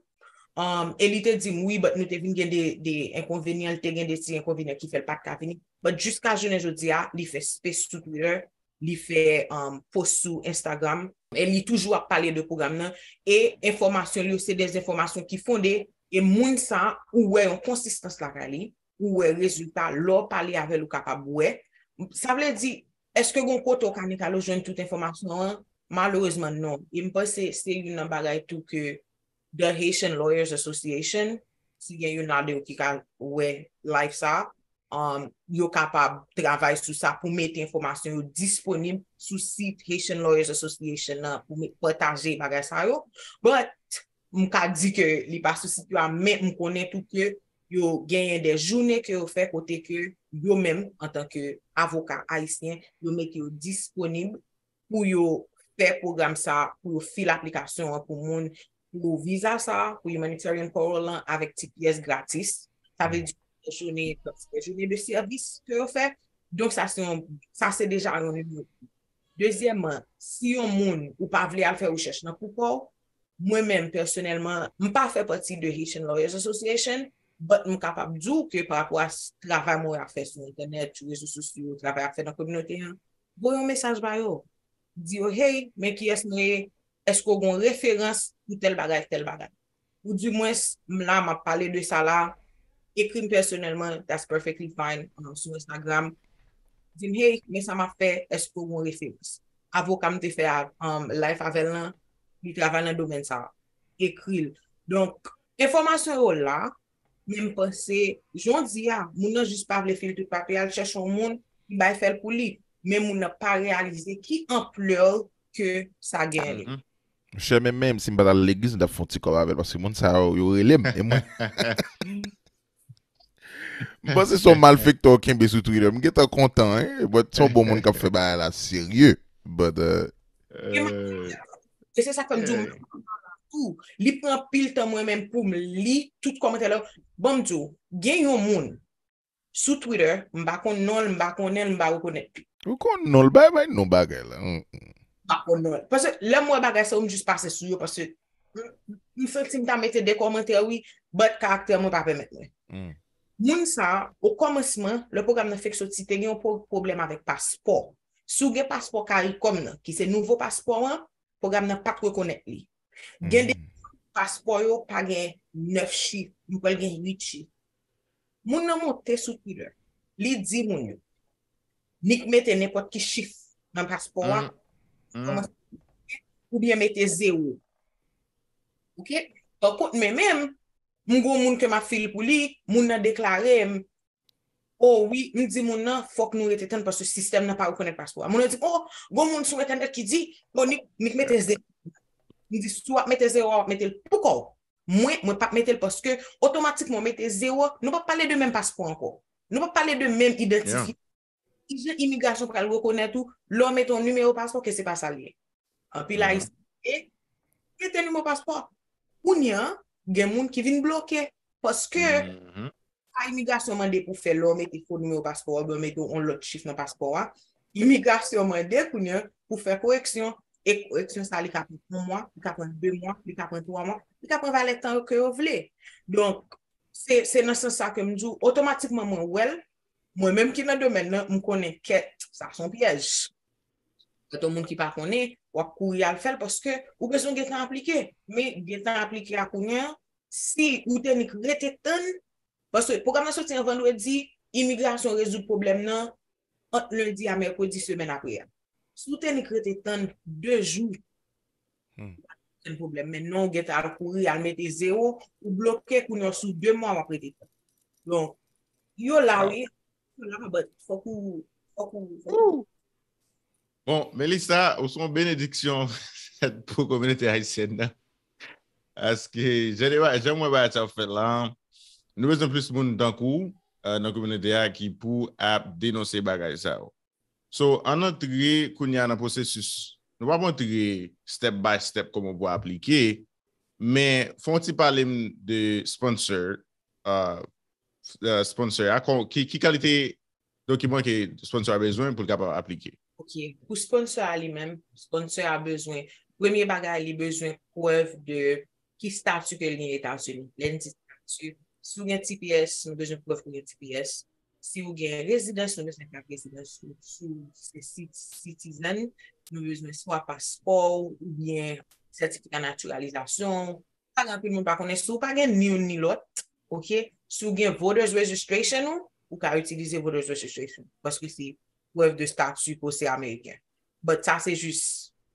Um, e li te di m, wi, but nou te vin gen de, de enkonvenyan, li te gen de ti enkonvenyan ki fè l pa t ka vini. But jiska jounen jodi a, li fè space sou Twitter, li fè um, post sou Instagram, e li toujou ap pale de pwogram nan, e enfòmasyon li yo se de enfòmasyon ki fonde, e moun sa, ou wè yon konsistans lakay li, ou wè rezilta, lè w pale avè l, ou kapab wè. Sa vle di, èske gon kote w ka nik ale jwenn tout enfòmasyon an? Malerezman, non. E m panse se youn nan bagay tou ke The Haitian Lawyers Association, si gen youn ladan yo ki ka wè live sa, um, yo kapab travay sou sa pou mete enfòmasyon yo disponib sou sit Haitian Lawyers Association nan pou met, pataje bagay sa yo. But, m ka di ke li pa sou sit yo a, men m konnen tou ke yo genyen de jounen ke yo fè kote ke yo menm, antanke avoka ayisyen, yo mete yo disponib pou yo fè pwogram sa, pou yo fil aplikasyon an pou moun, pou viza sa, pou humanitarian parole lan, avèk ti pyès gratis. Sa vle di, jounen, jounen de sèvis ke yo fè. Donk, sa se yon, sa se deja yon nimewo. Dezyèmman, si yon moun ou pa vle al fè rechèch nan pou kò w, mwen menm pèsonèlman, m pa fè pati de Haitian Lawyers Association, but m kapab di w ke pa rapò a s- travay mwen ap fè sou entènèt, sou rezo sosyo, travay ap fè nan kominote an, voye yon mesaj ba yo. Di yo, hey, men kiyès mwen ye, èske w gen referans pou tèl bagay, tèl bagay? Ou di mwen, m la, m ap pale de sa la, ekri m pèsonèlman, that's perfectly fine, um, sou Instagram. Di m, hey, men sa m ap fè, èske w gen referans? Avoka m te fè a- um, live avè l lan, li travay nan domèn sa a. Ekri l. Donk, enfòmasyon yo la, men m panse, jan w di a, moun nan jis pa vle fil tout papye, al chèche yon moun ki bay fè l pou li. Men moun nan pa reyalize ki anplè ke sa genyen li. Monchè, men menm si m pa t al legliz, m t ap fè yon ti kòb avè l, paske moun sa yo, yo rele m. E mwen, m panse se yon malfektè w kenbe sou Twitter. M gentan kontan, hein? But se yon bon moun k ap fè bagay la serye. But, euh, E se sa k fè m di w, tou, li pran pil tan mwen menm pou m li tout kòmantè la. Ban m di w, gen yon moun sou Twitter, m pa konn non l, m pa konnen l, m pa rekonèt li. Ou konn non l, bay, bay non bagay la. Mm, mm. pa konn non. Paske lè m wè bagay sa yo, m jis pase sou yo, paske m, m santi m ta mete de kòmantè, wi, but karaktè mwen pa pèmèt mwen. Moun sa, o kòmansman, lè pwogram nan fèk soti, te gen yon pwo-, pwoblèm avèk paspò. Si w gen paspò CARICOM nan, ki se nouvo paspò an, pwogram nan pa t rekonèt li. Gen de paspò yo pa gen nèf chif, m kwè l gen uit chif. Moun nan monte sou Twitter. Li di moun yo, nik mete nenpòt ki chif nan paspò a, kòmanse, oubyen mete zewo. Oke? Pankont, men menm, m gon moun ke m ap fil pou li, moun nan deklare m, o wi, m di moun nan, fòk nou rete tann paske sistèm nan pa rekonèt paspò a. Moun nan di, o, gon moun sou entènèt ki di, o, nik, nik mete zewo. M di, si w ap mete zewo a, w ap mete l pou kò w. Mwen, mwen p ap mete l paske otomatikman w mete zewo, nou p ap pale de menm paspò ankò. Nou p ap pale de menm idantifika. Kijan imigrasyon pral rekonèt ou lè w mete yon nimewo paspò ke se pa sa l ye? Anpil Ayisyen mete nimewo paspò. Kounye a, gen moun ki vin bloke paske sa imigrasyon mande pou fè lè w mete fo nimewo paspò a, oubyen w mete yon lòt chif nan paspò a, imigrasyon mande kounye a pou fè koreksyon. E koreksyon sa, li ka pran yon mwa, li ka pran de mwa, li ka pran twa mwa, li ka pran valè tan ke yo vle. Donk, se, se nan sans sa ke m di w, otomatikman mwen wè l, mwen menm ki nan domèn nan, m konnen kèt, sa se yon pyèj. Kèt yon moun ki pa konnen, w ap kouri al fè l paske ou bezwen gentan aplike. Men gentan aplike a kounye a, si ou te nik rete tann, paske pwogram nan soti an vandredi, imigrasyon rezoud pwoblèm nan ant lendi a mèkredi semèn apre a. Si w te nik rete tann de jou, pa t ap gen pwoblèm. Men non, w gentan al kouri, al mete zewo, ou bloke, kounye a sou de mwa w ap rete tann. Donk, yo la, wi. Yo la, but fòk ou, fòk ou, fòk ou. Bon, Melissa, ou se yon benediksyon pou kominote ayisyèn nan. Paske, jan de ba-, jan mwen bagay sa ap fèt la, nou bezwen plis moun tankou w, euh, nan kominote a ki pou ap denonse bagay sa yo. So, ann antre kounye a nan pwosesis. Nou p ap antre step by step kòman pou aplike, men fè yon ti pale m de sponsor, euh, euh, sponsor a, kon-, ki, ki kalite dokiman ke sponsor a bezwen pou l kapab aplike? Ok, pou sponsor a li menm, sponsor a bezwen, premye bagay, li bezwen prèv de ki stati ke l gen Etazini. Lè n di stati, si w gen T P S, nou bezwen prèv ke w gen T P S. Si w gen rezidans, nou bezwen kat rezidans ou. Si w se si-, citizen, nou bezwen swa paspò w oubyen sètifika natiralizasyon w. Pa gen anpil moun pa konnen, si w pa gen ni youn ni lòt, ok, si w gen voters registration ou, ou ka itilize voters registration paske se prèv de stati pou w se ameriken. But sa se jis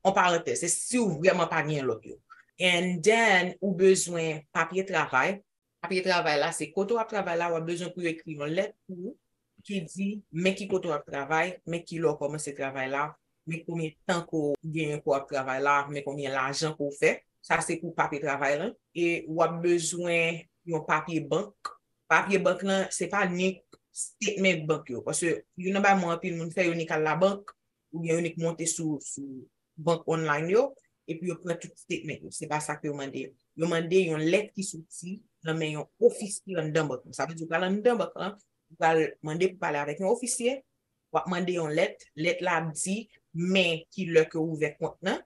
yon parantèz, se si w vrèman pa gen lòt yo. And then, ou bezwen papye travay. Papye travay la, se kote w ap travay la, w ap bezwen pou yo ekri yon lèt pou ou ki di, men ki kote w ap travay, men ki lè w kòmanse travay la, men konbyen tan ke w genyen ke w ap travay la, men konbyen lajan ke w fè. Sa se pou papye travay lan. E w ap bezwen yon papye bank. Papye bank lan, se pa nik statement bank yo. Paske youn nan bagay mwen anpil moun fè, yo nik al labank, oubyen yo nik monte sou, sou bank online yo, epi yo pran tout statement yo. Se pa sa ke yo mande. Yo mande yon lèt ki soti nan men yon ofisye anndan bank lan. Sa vle di, ou pral anndan bank lan, ou pral mande pou pale avèk yon ofisye, w ap mande yon lèt, lèt la ap di, men ki lè ke w ouvè kont lan,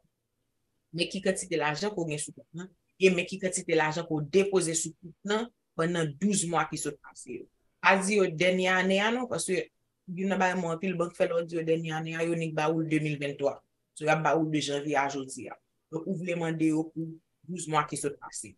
men ki kantite lajan ke w gen sou kont lan, e men ki kantite lajan ke w depoze sou kont lan pandan douz mwa ki sot pase yo. Pa di yo dènye ane a non, paske youn nan bagay mwen anpil bank fè lè w di yo dènye ane a, yo nik ba ou l de mil venntwa. So, y ap ba ou l de janvye a jodi a. Donk, ou vle mande yo pou douz mwa ki sot pase.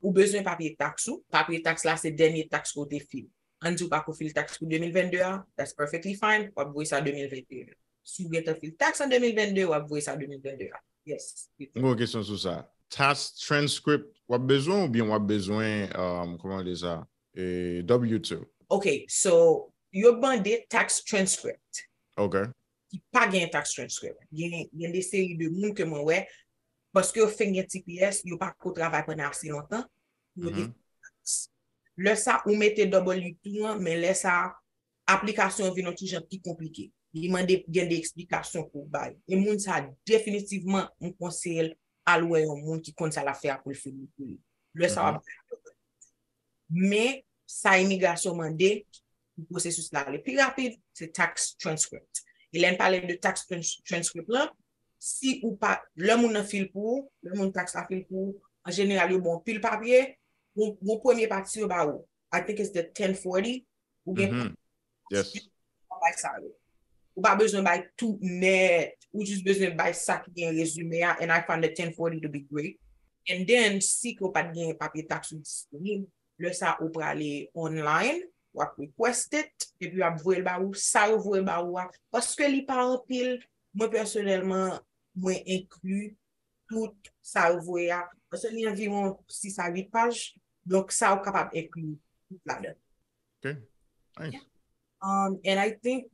Ou bezwen papye taks ou. Papye taks la, se dènye taks ke w te fil. Ann di w pa ko fil taks pou de mil vennde a, that's perfectly fine. W ap voye sa de mil venteyen. Si w gentan fil taks an de mil vennde, w ap voye sa de mil vennde a. Yes. Mwen gen yon kesyon sou sa. Tax transcript, w ap bezwen oubyen w ap bezwen, um, kòman yo rele sa? E, W two. Ok, so, yo mande tax transcript. Ok. Ki pa gen tax transcript. Gen, gen de seri de moun ke mwen wè, paske yo fenk gen T P S, yo pa ko travay pandan ase lontan pou yo te fè tax. Lè sa, ou mete W two an, men lè sa, aplikasyon an vin yon ti jan pi konplike. Li mande gen de eksplikasyon pou w bay. E moun sa, definitivman, m konseye l al wè yon moun ki konn sa l ap fè a pou l fè li pou li. Lè sa, w ap bay. Men, sa imigrasyon mande pou pwosesis la ale pi rapid, se tax transcript. E lè n pale de tax trans-, transcript lan, si ou pa, lè moun nan fil pou ou, lè moun taks la fil pou ou, an jeneral, yo ba w pil papye, yon, yon premye pati yo ba ou. I think it's the ten forty, ou gen Mhm. Yes. Bay sa yo. Ou pa bezwen bay tout nèt. Ou jis bezwen bay sa ki gen rezime a. And I found the ten forty to be great. And then, si ke w pa t gen papye taks ou disponib, lè sa ou prale online, w ap request it, epi y ap voye l ba ou, sa yo voye ba ou a. Paske li pa anpil, mwen pèsonèlman, mwen enkli tout sa yo voye a. Paske li anviwon sis a uit paj, donk sa ou kapab enkli tout ladan. Ok. Nice. Um, and I think,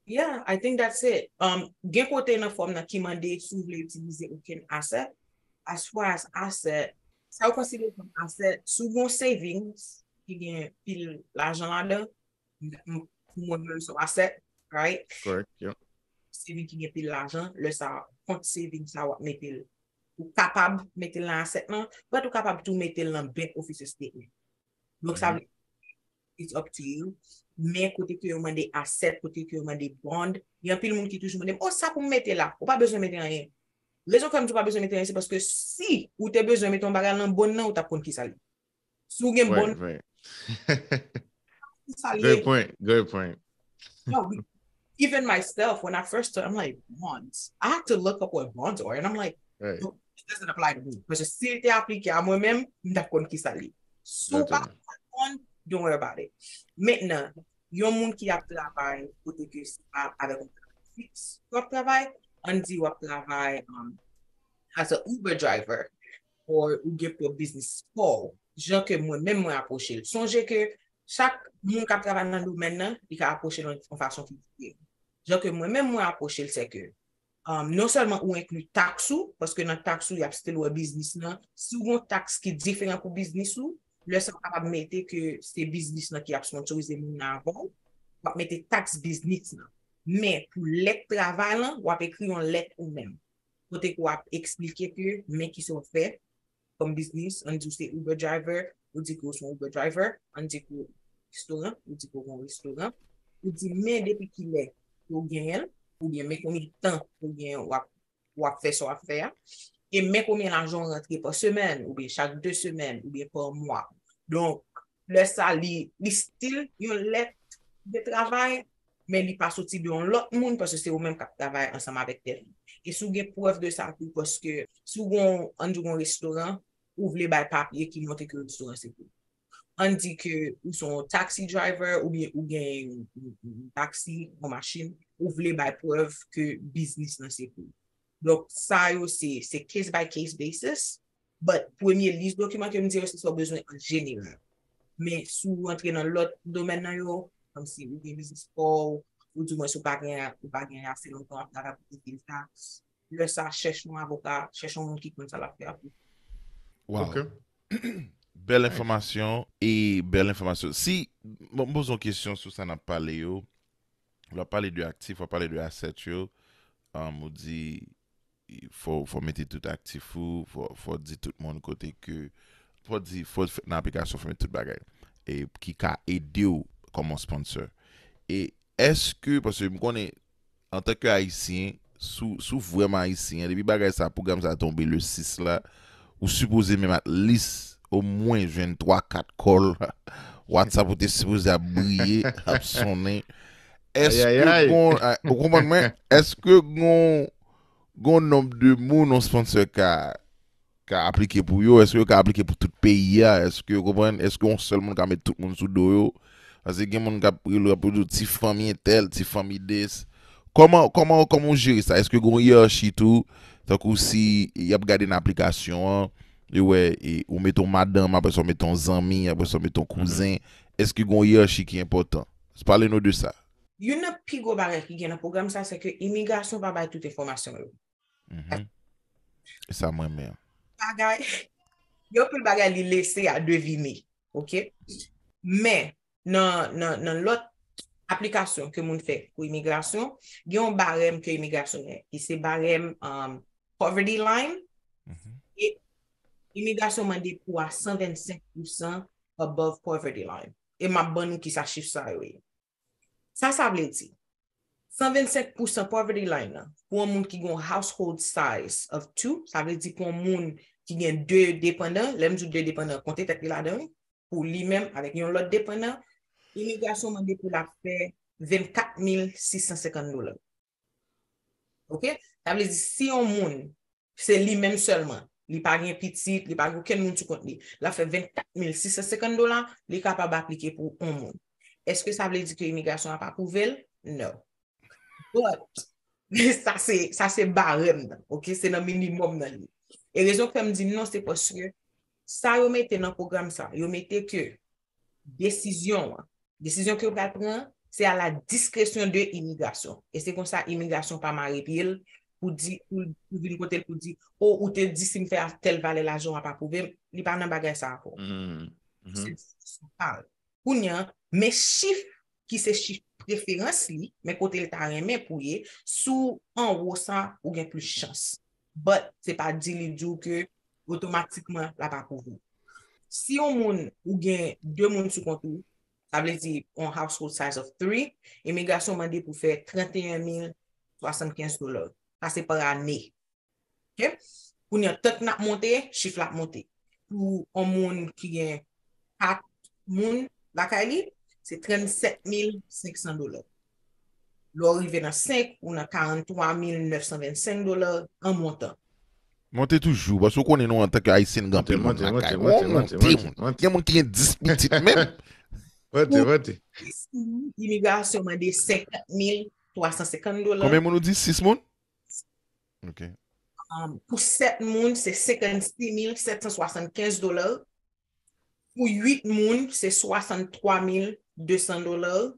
yeah, I think that's it. Um, gen kote nan fòm nan ki mande si w vle itilize okenn asset. As far as asset, sa yo konsidere kòm asset, si w gen savings ki gen pil lajan ladan, m- m- pou mwen menm se yon asset, right? Correct, yeah. Saving ki gen pil lajan, lè sa kont saving sa w ap mete l. Ou kapab mete l nan asset lan, but ou kapab tou mete l nan bank office statement. Donk sa vle it's up to you. Men kote ke yo mande asset, kote ke yo mande bond, gen anpil moun ki toujou mande m, "Oh, sa pou m mete la?" Ou pa bezwen mete anyen. Rezon fè m di w pa bezwen mete anyen, se paske si ou te bezwen mete yon bagay nan bond nan, ou t ap konn ki sa l ye. Si w gen Right, bond, right. ki sa l Great ye. Point, great point. No, we- even myself, when I first started, I'm like, "Bonds." I had to look up what bonds are, and I'm like, Right. "No, it doesn't apply to me." Paske si l te aplike a mwen menm, m t ap konn ki sa l ye. Si w pa Exactly. konn, don't worry about it. Mentnan, yon moun ki ap travay kote ke se pa avèk yon travay fiks w ap travay, ann di w ap travay um, as a Uber driver, or ou gen pwòp biznis pa w, jan ke mwen menm mwen apwoche l. Sonje ke chak moun k ap travay nan domèn nan, li ka apwoche l yon fason ki diferan. Jan ke mwen menm mwen apwoche l, se ke um, non sèlman ou enkli taks ou, paske nan taks ou, y ap still wè biznis lan. Si w gen yon taks ki diferan pou biznis ou, lè sa w kapab mete ke se biznis lan ki ap sponsorize moun nan avan w, w ap mete taks biznis lan. Men pou lèt travay lan, w ap ekri yon lèt ou menm. Kote ke w ap eksplike ke men ki sa w fè kòm biznis, ann di w se Uber driver, ou di ke w se yon Uber driver, ann di ke w restoran, ou di ke w gen yon restoran, ou di men depi kilè ke w genyen l, oubyen men konbyen tan ke w genyen w ap, w ap fè sa w ap fè a, e men konbyen lajan w rantre pa semèn, oubyen chak de semèn, oubyen pa mwa. Donk, lè sa li, li still yon lèt de travay, men li pa soti de yon lòt moun, paske se ou menm k ap travay ansanm avèk tèt ou. E si w gen prèv de sa tou, paske si w gen, ann di w gen yon restoran, ou vle bay papye ki montre ke restoran se pou ou. Ann di ke ou se yon taxi driver, oubyen ou gen yon, yon, yon taxi, yon machin, ou vle bay prèv ke biznis lan se pou ou. Donk, sa yo se, se case by case basis, but premye lis dokiman ke m di yo, se sa w bezwen an jeneral. Men si w rantre nan lòt domèn nan yo, kòmsi ou gen biznis pa w, ou di mwen si w pa gen, ou pa gen ase lontan w ap travay pou peye taks, lè sa chèche yon avoka, chèche yon moun ki konn sa l ap fè a pou ou. Wow. Ok. Bèl enfòmasyon e bèl enfòmasyon. Si, bon, m poze yon kesyon sou sa n ap pale yo. W ap pale de aktif, w ap pale de asset yo. Um, ou di, fò, fò mete tout aktif ou, fò, fò di tout moun kote ke, fò di, fò fè, nan aplikasyon, fò mete tout bagay. E ki ka ede w kòm yon sponsor. E èske, paske m konnen, antanke Ayisyen, si w, si w vrèman Ayisyen, depi bagay sa, pwogram sa tonbe le sis la, ou sipoze menm at least, omwen jwenn twa kat call. WhatsApp ou te sipoze ap briye, ap sonnen. Èske Ayayay. Gon, a, ou konprann mwen? Èske gon, gon nonb de moun yon sponsor ka, ka aplike pou yo? Èske yo ka aplike pou tout peyi a? Èske, ou konprann? Èske yon sèl moun ka met tout moun sou do yo? Paske gen moun k ap rele w, ap di w ti fanmi entèl, ti fanmi des. Kòman, kòman, kòman w jere sa? Èske gon yerachi tou? Tankou si y ap gade nan aplikasyon an, yo wè, e, ou mete yon madanm, apre sa w mete yon zanmi, apre sa w mete yon kouzen. Èske gon yerachi ki enpòtan? Pale nou de sa. Youn nan pi gwo bagay ki gen nan pwogram sa, se ke imigrasyon pa bay tout enfòmasyon yo. Mhm. E sa mwen menm. Bagay, gen anpil bagay li lese a devine, ok? Men, nan, nan, nan lòt aplikasyon ke moun fè pou imigrasyon, gen yon barèm ke imigrasyon gen, ki se barèm um, poverty line, Mhm. e imigrasyon mande pou a san vennsenk pousan above poverty line. E m ap ban nou kisa chif sa yo ye. Sa sa vle di? San vennsenk pousan poverty line nan, pou yon moun ki gen yon household size of two, sa vle di pou yon moun ki gen de depandan, lè m di de depandan, konte tèt li ladan, wi, pou li menm avèk yon lòt depandan, imigrasyon mande pou l ap fè vennkat mil sis san senkant dola. Oke? Sa vle di si yon moun se li menm sèlman, li pa gen pitit, li pa gen okenn moun sou kont li, l ap fè vennkat mil sis san senkant dola, li kapab aplike pou yon moun. Èske sa vle di ke imigrasyon ap apwouve l? No. But, sa se, sa se barèm nan, oke? Se nan minimòm nan li. E rezon k fè m di non, se paske sa yo mete nan pwogram sa, yo mete ke desizyon an, desizyon ke yo pral pran, se a la diskresyon de imigrasyon. E se konsa imigrasyon pa mare pye l pou di, pou, pou vin kote l pou di, o, ou te di si m fè a tèl valè lajan w ap apwouve m, li pa nan bagay sa ankò. Se diskresyon pa l. Kounye a, men chif ki se chif preferans li, men kote l ta renmen pou ye, si w anwo sa, ou gen plis chans. But, se pa di li di w ke otomatikman l ap apwouve w. Si yon moun, ou gen de moun sou kont ou, sa vle di yon household size of three, imigrasyon mande pou fè trannteyen mil swasannkenz dola. Sa se pa ane. Oke? Kounye a, tank n ap monte, chif la ap monte. Pou yon moun ki gen kat moun lakay li, se trannsèt mil senk san dola. Lè w rive nan senk, ou nan karanntwa mil nèf san vennsenk dola an montan. Monte toujou, paske w konnen nou antanke Ayisyen gen anpil moun lakay. Monte, monte, monte, monte. Gen moun ki gen dis pitit menm. Monte, monte. Imigrasyon mande senkant mil twa san senkant dola. Konbyen moun ou di? Sis moun? Ok. Um, pou sèt moun, se senkannsis mil sèt san swasannkenz dola. Pou uit moun, se swasanntwa mil de san dola.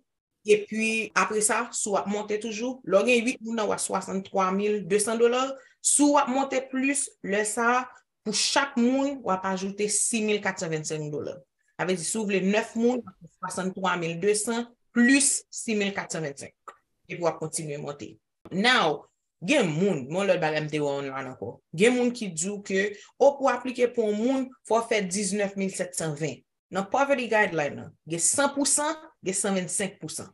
Epi, apre sa, si w ap monte toujou, lè w gen uit moun nan, w a swasanntwa mil de san dola. Si w ap monte plis, lè sa a, pou chak moun, w ap ajoute sis mil kat san vennsenk dola. Sa vle di, si w vle nèf moun, w ap fè swasanntwa mil de san plis sis mil kat san vennsenk. Epi w ap kontinye monte. Now, gen moun, men yon lòt bagay m te wè online ankò. Gen moun ki di w ke, o, pou aplike pou yon moun, fò w fè diznèf mil sèt san ven. Nan poverty guideline nan, gen san pousan, gen san vennsenk pousan.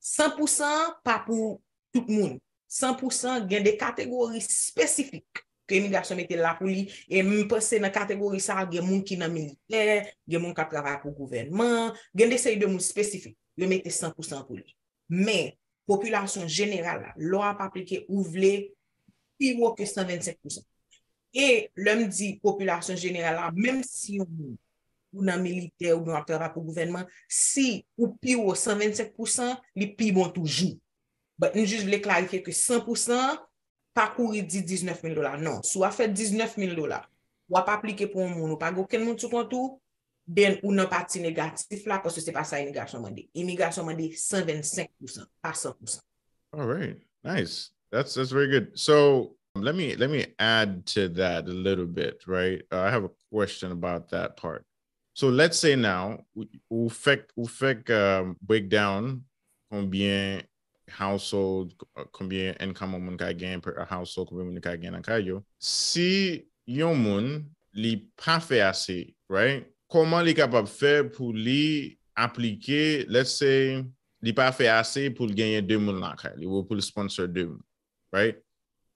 San pousan an pa pou tout moun. San pousan gen de kategori espesifik ke imigrasyon mete la pou li, e m panse nan kategori sa a, gen moun ki nan militè, gen moun k ap travay pou gouvènman, gen de seri de moun espesifik, yo mete san pousan pou li. Men, popilasyon jeneral la, lè w ap aplike, ou vle pi wo ke san vennsenk pousan. E lè m di popilasyon jeneral la, menm si yon moun ou nan militè oubyen w ap travay pou gouvènman, si ou pi wo san vennsenk pousan, li pi bon toujou. But m jis vle klarifye ke san pousan an pa kouri di diznèf mil dola. Non, si w ap fè diznèf mil dola, w ap aplike pou yon moun, ou pa gen okenn moun sou kont ou, then ou nan pati negatif la, paske se pa sa imigrasyon mande. Imigrasyon mande san vennsenk pousan, pa san pousan. All right. Nice. That's that's very good. So let me let me add to that a little bit, right? Uh, I have a question about that part. So let's say now, ou, ou fèk ou fèk um, break down konbyen household, uh, konbyen income yon moun ka gen per household, konbyen moun ka gen nan kay yo. Si yon moun li pa fè ase, right? Kòman li kapab fè pou li aplike, let's say, li pa fè ase pou l genyen de moun lakay li, ou pou l sponsor de moun, right?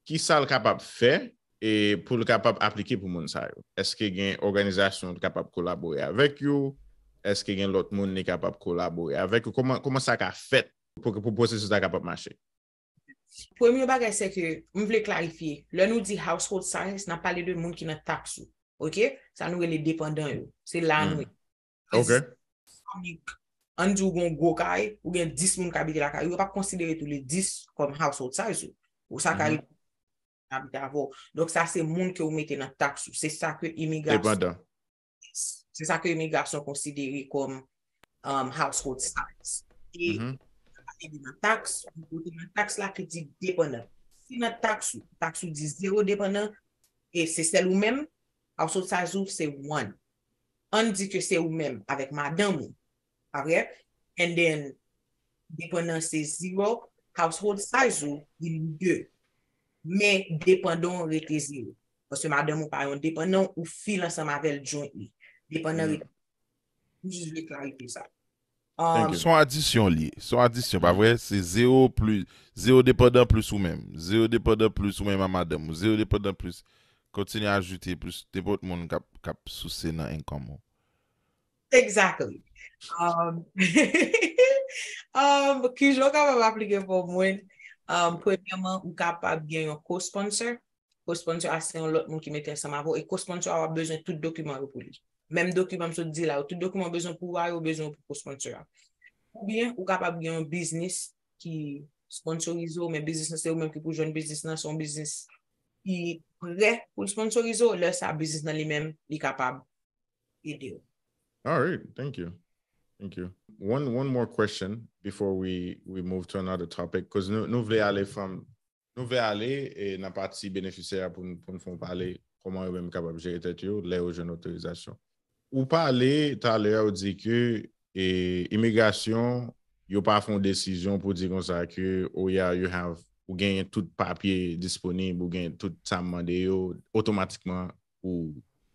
Kisa l kapab fè e pou l kapab aplike pou moun sa yo? Èske gen òganizasyon l kapab kolabore avèk yo? Èske gen lòt moun li kapab kolabore avèk yo? Kòman, kòman sa ka fèt pou, pou pwosesis la kapab mache? Premye bagay, se ke m vle klarifye, lè nou di household size, n ap pale de moun ki nan taks ou. Oke? Sa nou rele depandan yo. Se la nou ye. Ok. Annik, ann di w gen yon gwo kay, ou gen dis moun k abite lakay ou, yo p ap konsidere tou le dis kòm household size ou. Ou sa ka abite avè w. Donk, sa se moun ke ou mete nan taks ou. Se sa ke imigrasyon. Depandan. Se sa ke imigrasyon konsidere kòm um, household size. E pale de nan taks, kote nan taks la ki di depandan. Si nan taks ou, taks ou di zero depandan, e se sèl ou menm, household size ou se one. Ann di ke se ou menm avèk madanm ou, pa vre? And then, depandan se zero, household size ou vin de. Men depandan w rete zero. Paske madanm ou pa yon depandan, ou feel ansanm avè l jointly. Depandan rete. M jis vle klarifye sa. Um, se yon adisyon li ye. Se yon adisyon, pa vre? Se zewo plis, zewo depandan plis ou menm. Zewo depandan plis ou menm a madanm ou. Zewo depandan plis. Kontinye ajoute plis nenpòt moun k ap, k ap souse nan income ou. Exactly. Um, um, kijan w kapab aplike pou moun? Um, premyèman, ou kapab gen yon co-sponsor. Co-sponsor a se yon lòt moun ki mete ansanm avè w. E co-sponsor a w ap bezwen tout dokiman yo pou li. Menm dokiman m sot di la, tout dokiman w bezwen pou a yo, w bezwen pou co-sponsor a. Oubyen, ou kapab gen yon biznis ki sponsorize w, men biznis nan se ou menm ki pou jwenn biznis nan, se yon biznis ki prè pou l sponsorize w, lè sa biznis nan li menm, li kapab ede w. All right, thank you. Thank you. One one more question before we we move to another topic, cause nou nou vle ale from nou vle ale e nan pati benefisyè a pou n pou n fè w pale kòman yo menm kapab jere tèt yo lè yo jwenn otorizasyon. Ou pale talè ou di ke e imigrasyon yo pa fè yon desizyon pou di konsa ke oh yeah you have ou genyen tout papye disponib ou genyen tout sa mande yo otomatikman ou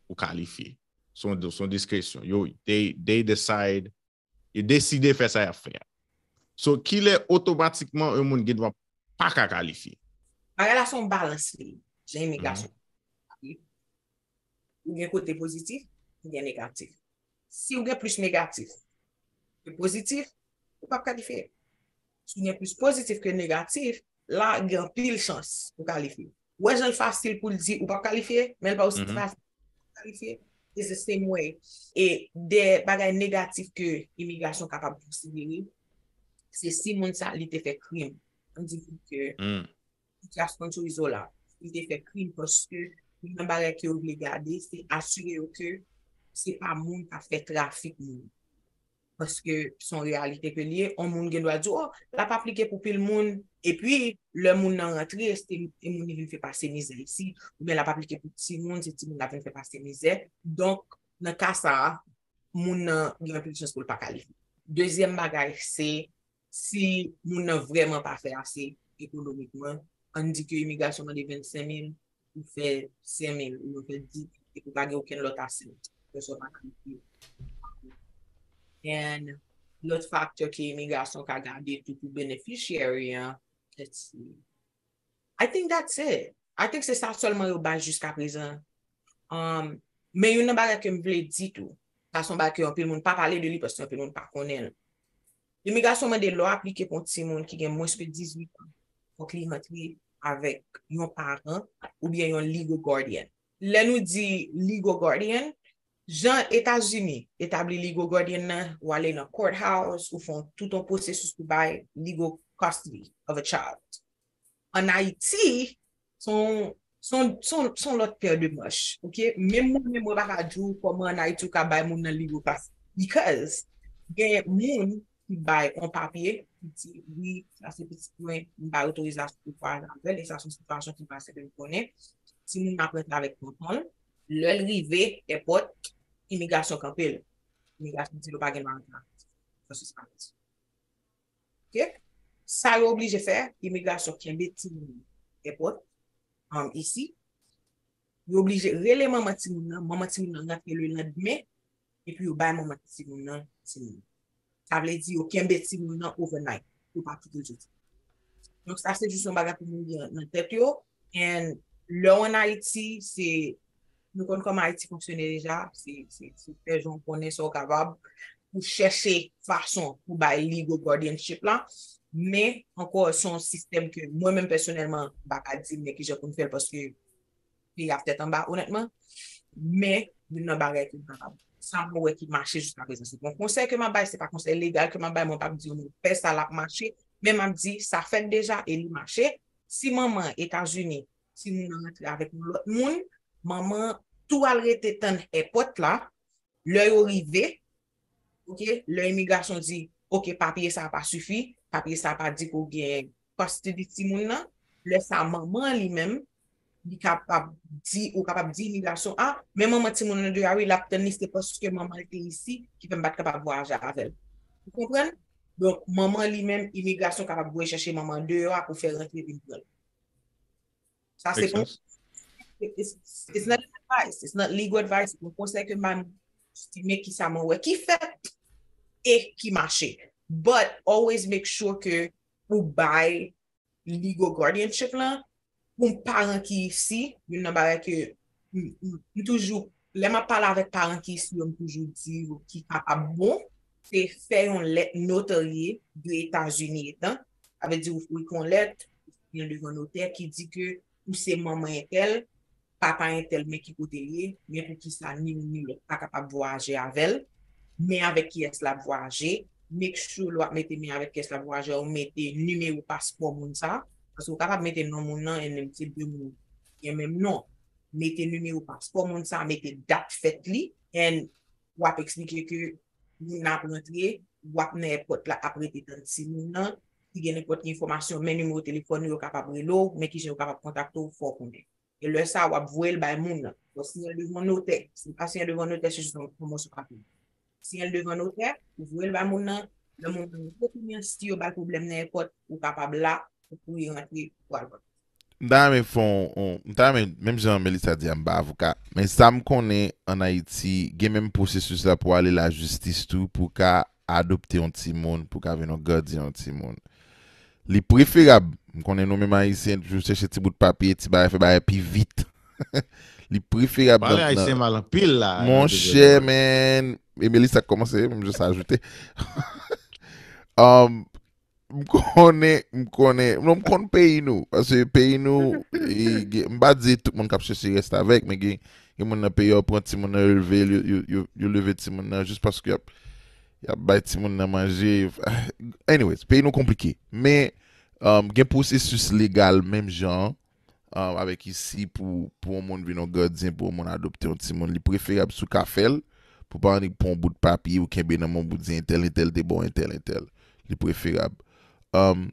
ou kalifye. Se yon se yon diskresyon. Yo they they decide yo deside fè sa y ap fè a. So kilè otomatikman yon moun gen dwa pa ka kalifye? Bagay la se yon balans li. Jan imigrasyon. Ou gen kote pozitif, ou gen negatif. Si ou gen plis negatif ke pozitif, ou p ap kalifye. Si ou gen plis pozitif ke negatif, la gen anpil chans ou kalifye. Ou wè jan l fasil pou l di ou p ap kalifye, men l pa osi fasil pou kalifye. It's the same way. E de bagay negatif ke imigrasyon kapab konsidere, se si moun sa li te fè krim. Ann di ke ki a sponsorize w la, li te fè krim paske youn nan bagay ke yo vle gade, se asire yo ke se pa moun k ap fè trafik moun. Paske se yon reyalite ke li ye, yon moun gen dwa di, oh, l ap aplike pou pil moun, epi lè moun nan rantre, se e moun li vin fè pase mizè isi, oubyen l ap aplike pou timoun, se timoun l ap vin fè pase mizè. Donk, nan ka sa a, moun nan gen anpil chans pou l pa kalifye. Dezyèm bagay, se si moun nan vrèman pa fè ase ekonomikman, ann di ke imigrasyon mande vennsenk mil, ou fè senk mil, ou fè dis, epi pa gen okenn lòt asèt, ke sa pa kalifye. And lòt faktè ke imigrasyon ka gade tou pou beneficiary an, let's see. I think that's it. I think se sa sèlman yo bay jiska prezan. Um, men youn nan bagay ke m vle di tou, sa se yon bagay ke anpil moun pa pale de li paske anpil moun pa konnen l. Imigrasyon mande lè w aplike pou yon timoun ki gen mwens ke dizuit an, fòk li rantre avèk yon paran oubyen yon legal guardian. Lè nou di legal guardian, jan Etazini etabli legal guardian nan, ou ale nan courthouse, ou fè tout yon pwosesis pou bay legal custody of a child. Ann Ayiti, se yon se yon se yon se yon lòt pè de manch, ok? Menm mwen menm mwen pa ka di w kòman ann Ayiti ou ka bay moun nan legal custody. Because gen moun ki bay yon papye ki di wi, sa se pitit mwen, m bay otorizasyon pou vwayaje avè l, e sa se yon sitiyasyon ki pase ke m konnen. Timoun nan ap rantre avèk tonton l, lè l rive èpòt, imigrasyon kanpe l. Imigrasyon di l ou pa gen dwa rantre avè l. Sa se sa l di. Ok? Sa yo oblije fè, imigrasyon kenbe timoun nan èpòt, um, isi. Yo oblije rele manman timoun nan, manman timoun nan rantre lelandmen, epi yo bay manman timoun nan timoun. Sa vle di yo kenbe timoun nan overnight, yo pa kite l soti. Donk sa se jis yon bagay pou moun gen nan tèt yo. And lè w ann Ayiti, se nou konn kòman Ayiti fonksyone deja, se se se fè jan w konnen sa w kapab pou chèche fason pou bay legal guardianship la. Men ankò, se yon sistèm ke mwen menm pèsonèlman m pa ka di m men kijan pou m fè l paske peyi a tèt anba, onètman. Men youn nan bagay ke m kapab, sa mwen wè ki mache jiska prezan, se yon konsèy ke m ap bay, se pa konsèy legal ke m ap bay, mwen p ap di yon moun fè sa l ap mache, men m ap di sa fèt deja e li mache. Si manman Etazini, timoun nan rantre avèk yon lòt moun, manman tou al rete tann èpòt la, lè yo rive, ok, lè imigrasyon di, ok, papye sa pa sifi, papye sa pa di ke w gen custody timoun nan, lè sa manman an li menm, li kapab di, ou kapab di imigrasyon, a, men manman timoun nan deyò a wi, l ap tann li, se paske manman l te isi ki fè m pa t kapab vwayaje avè l. Ou konprann? Donk, manman li menm, imigrasyon kapab voye chèche manman an deyò a pou fè rantre vin pran l. Sa se bon. It's, it's not advice. It's not legal advice. Se yon konsèy ke m ba nou. Estime ki sa mwen wè ki fèt. e ki mache. But always make sure ke ou bay legal guardianship lan pou paran ki isi, youn nan bagay ke m, m, m toujou, lè m ap pale avèk paran ki isi yo, m toujou di yo ki kapab bon, se fè yon lèt notarye de Etazini etan. Sa vle di ou ekri yon lèt, ou siyen l devan notè ki di ke ou se manman entèl, papa entèl, men ki kote l ye, men poukisa ni youn ni lòt pa kapab vwayaje avè l, men avèk kiyès l ap vwayaje, make sure lè w ap mete men avèk kiyès l ap vwayaje, ou mete nimewo paspò moun sa, paske ou kapab mete non moun nan, and then se de moun ki gen menm non. Mete nimewo paspò moun sa, mete dat fèt li, and w ap eksplike ke moun nan ap rantre, w ap nan èpòt la, ap rete tann timoun nan, si gen nenpòt enfòmasyon, men nimewo telefòn yo, yo kapab rele w, men kijan yo kapab kontakte w, fè w konnen. E lè sa a, w ap voye l bay moun nan. Donk, siyen l devan notè. Si l pa siyen l devan notè, se jis yon, yon mòso papye. Siyen l devan notè, ou voye l bay moun nan. Lè moun nan retounen, si yo ba l pwoblèm nan èpòt, ou kapab la, ou kouri rantre, ou al pran. M ta renmen fè yon, yon- m ta renmen, menm jan Melissa di a, m pa avoka, men sa m konnen ann Ayiti, gen menm pwosesis la pou ale lajistis tou, pou w ka adopte yon timoun, pou w ka vin yon gadyen yon timoun. Li preferab, m konnen nou menm Ayisyen, toujou chèche ti bout papye, ti bagay, fè bagay pi vit. Li preferab Pale nan, Ayisyen nan, mal anpil la, monchè, man. E Melissa k kòmanse, menm jis ajoute. Um, m konnen, m konnen, non, m konn peyi nou, paske peyi nou, e, gen- m pa di tout moun k ap chèche restavèk, men gen, gen moun nan peyi a, yo pran timoun nan, yo leve, yo, yo, yo, yo leve timoun nan, jis paske y ap, y ap bay timoun nan manje. Anyways, peyi nou konplike. Men, um, gen pwosesis legal menm jan an, um, avèk isi pou, pou yon moun vin yon gadyen, pou yon moun adopte yon timoun. Li preferab si w ka fè l, pou pa annik pran yon bout papye ou kenbe nan men w pou di entèl, entèl te ba w entèl, entèl. Li preferab. Um,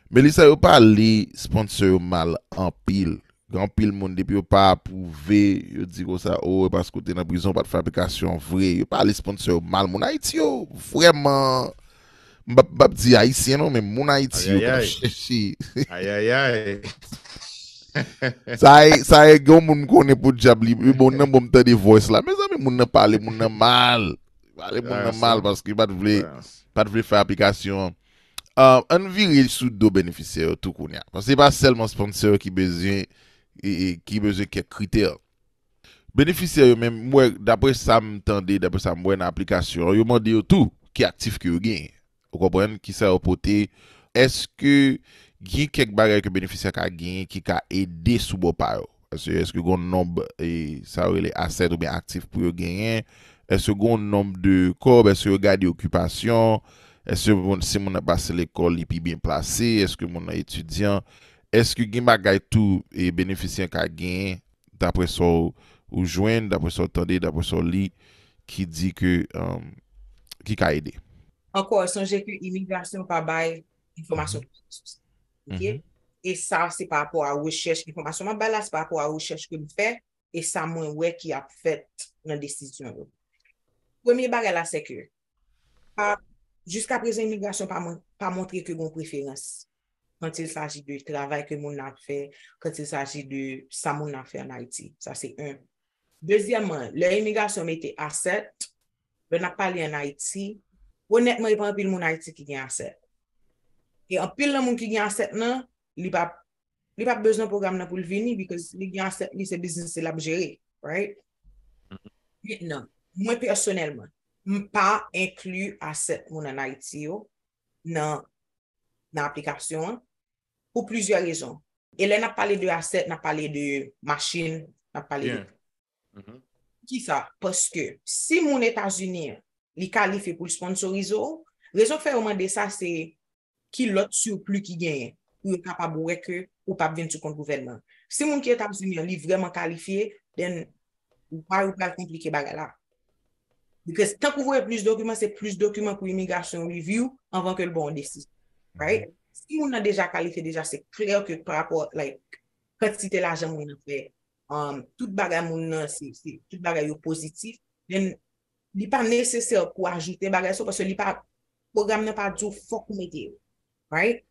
Melissa, yo pale sponsor yo mal anpil. Gen anpil moun, depi yo pa apwouve, yo di konsa, o, e paske w te nan prizon, w pa t fè aplikasyon an vre. Yo pale sponsor yo mal. Moun Ayiti yo, vrèman, m p ap, m p ap di Ayisyen non, men moun Ayiti yo k ap Ayayay. Chèche. Ayayay. Sa e, sa e, gen yon moun m konnen podyab li, li bon nan bon m tande voice la. Mezanmi, moun nan pale moun nan mal. Pale moun nan mal paske li pa t vle, pa t vle fè aplikasyon an. Uh, ann vire sou do benefisyè yo tou kounye a. Paske se pa sèlman sponsor ki bezwen, e, e, ki bezwen kèk kritè. Benefisyè yo menm, m wè, daprè sa m tande, daprè sa m wè nan aplikasyon an, yo mande yo tou ki aktif ke yo genyen. Ou konprann? Kisa yo pote? Èske gen kèk bagay ke benefisyè ka genyen ki ka ede sou bò pa yo? Èske, èske gen yon nonb, e, sa yo rele asset oubyen aktif pou yo genyen? Èske gen yon nonb de kòb? Èske yo gade okipasyon? Èske moun, si moun nan pase lekòl, li pi byen plase? Èske moun nan etidyan? Èske gen bagay tou, e, benefisyè ka genyen, daprè sa w, ou jwenn, daprè sa w tande, daprè sa w li, ki di ke, um, ki ka ede? Ankò, sonje ke imigrasyon pa bay enfòmasyon sou sa. Oke? E sa, se pa rapò a rechèch, enfòmasyon m ap bay la, se pa rapò a rechèch ke m fè, e sa mwen wè ki ap fèt nan desizyon yo. Premye bagay la, se ke, pa, jiskaprezan, imigrasyon pa mon-, pa montre ke gen preferans quand il s'agit de travay ke moun nan ap fè, quand il s'agit de sa moun nan ap fè an Ayiti. Sa, se yon. Dezyèmman, lè imigrasyon mete asset, lè n ap pale an Ayiti, onètman, e pa anpil moun Ayiti ki gen asset. E anpil nan moun ki gen asset nan, li pa, li pa bezwen pwogram nan pou l vini, because li gen asset li, se biznis li l ap jere, right? Mentnan, mwen pèsonèlman, m pa enkli asset moun an Ayiti yo nan, nan aplikasyon an pou plizyè rezon. E lè n ap pale de asset, n ap pale de machin, n ap pale de Kisa? Paske si moun Etazini an, li kalifye pou l sponsorize w, rezon k fè yo mande sa, se ki lòt sipli ki genyen pou yo kapab wè ke ou p ap vin sou kont gouvènman. Si moun ki Etazini an, li vrèman kalifye, then why ou pral konplike bagay la? Because tank ou voye plis dokiman, se plis dokiman pou imigrasyon review anvan ke l ba w yon desizyon. Right? Si moun nan deja kalifye deja, se klè ke pa rapò, like, kantite lajan moun nan fè, um, tout bagay moun nan, se, se, tout bagay yo pozitif, then li pa nesesè pou ajoute bagay sa yo, paske li pa, pwogram nan pa di w fòk ou mete yo. Right?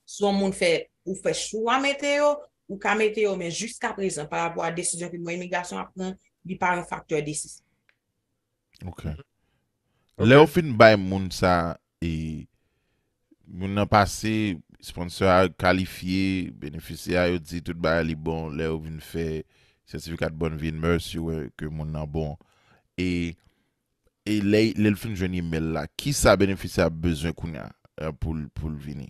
Si yon moun fè, ou fè chwa mete yo, ou ka mete yo, men jiskaprezan, pa rapò a desizyon ke mwen imigrasyon ap pran, li pa yon faktè desizyon. Ok. Lè yo fin bay moun sa, e, moun nan pase, sponsor a kalifye, benefisyè a, yo di tout bagay li bon, lè yo vin fè sètifika de bonne vie and mœurs, yo wè ke moun nan bon. E, e lè, lè l fin jwenn email la, kisa benefisyè a bezwen kounye a, eh, pou l, pou l vini?